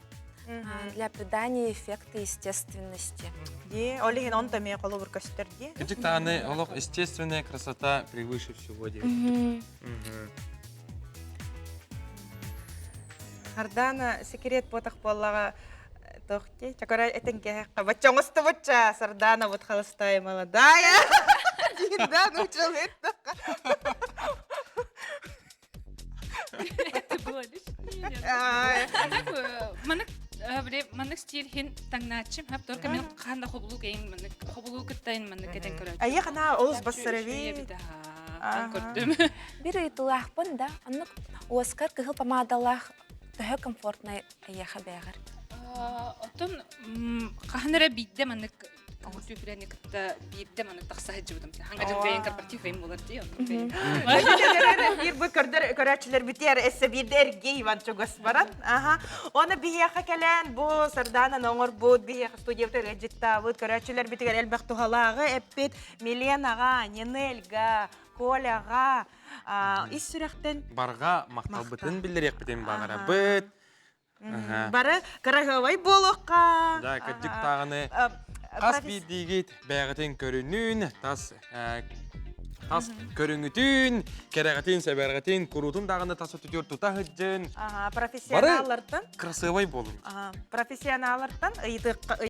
для придания эффекта естественности. Ди, ол иһин он тамия холобур көстөр ди. Кырдьык даҕаны олох естественная красота превыше всего диэбит. Ардана секрет буотах буоллаҕа тохти чакара этен кэһэххэ бачча оҥостубучча Сардана вот холостая молодая да научил это Это было лишнее. Маннык маннык стиль хин таҥнааччым хап только мен хаан да хобулуу кэйин маннык хобулуу кыттайын маннык кэтэн көрөөччү. Айы хана олус бассарави. Көрдүм. Бир ыйытылаахпын да, оннук Оскар кыһыл помадалаах төһө комфортнай эйиэхэ бэйэҕэр? Оттон хаһан эрэ биирдэ маннык түпүрэни кытта биирдэ маннык тахса сылдьыбытым. Ханга дьыл бэйэн корпоратив эйим болар дии. Биир бу көрдөр көрөөччүлэр битиэр эссе биирдэ эргий Иван чугас баран. Аха. Оны биһиэхэ кэлэн бу Сардаанан оҥорбут биһиэхэ студиябыт ыалдьыттаабыт көрөөччүлэр битигэр элбэх туһалааҕы эппит Миленаҕа, Нинельга, Коляҕа ис сүрэхтэн барҕа махталбытын биллэриэхпитин баҕарабыт. Бары кыраһыабай буолуохха. Да, кырдьык даҕаны хас биирдиигит бэйэҕитин көрүнүүн, тас тас көрүҥүтүн, кэрэҕитин, сэбэрэҕитин, куруутун даҕаны тас өттүтүгэр тута сылдьын. Профессионаллартан Красивай буолун. Профессионаллартан ыйытыахха.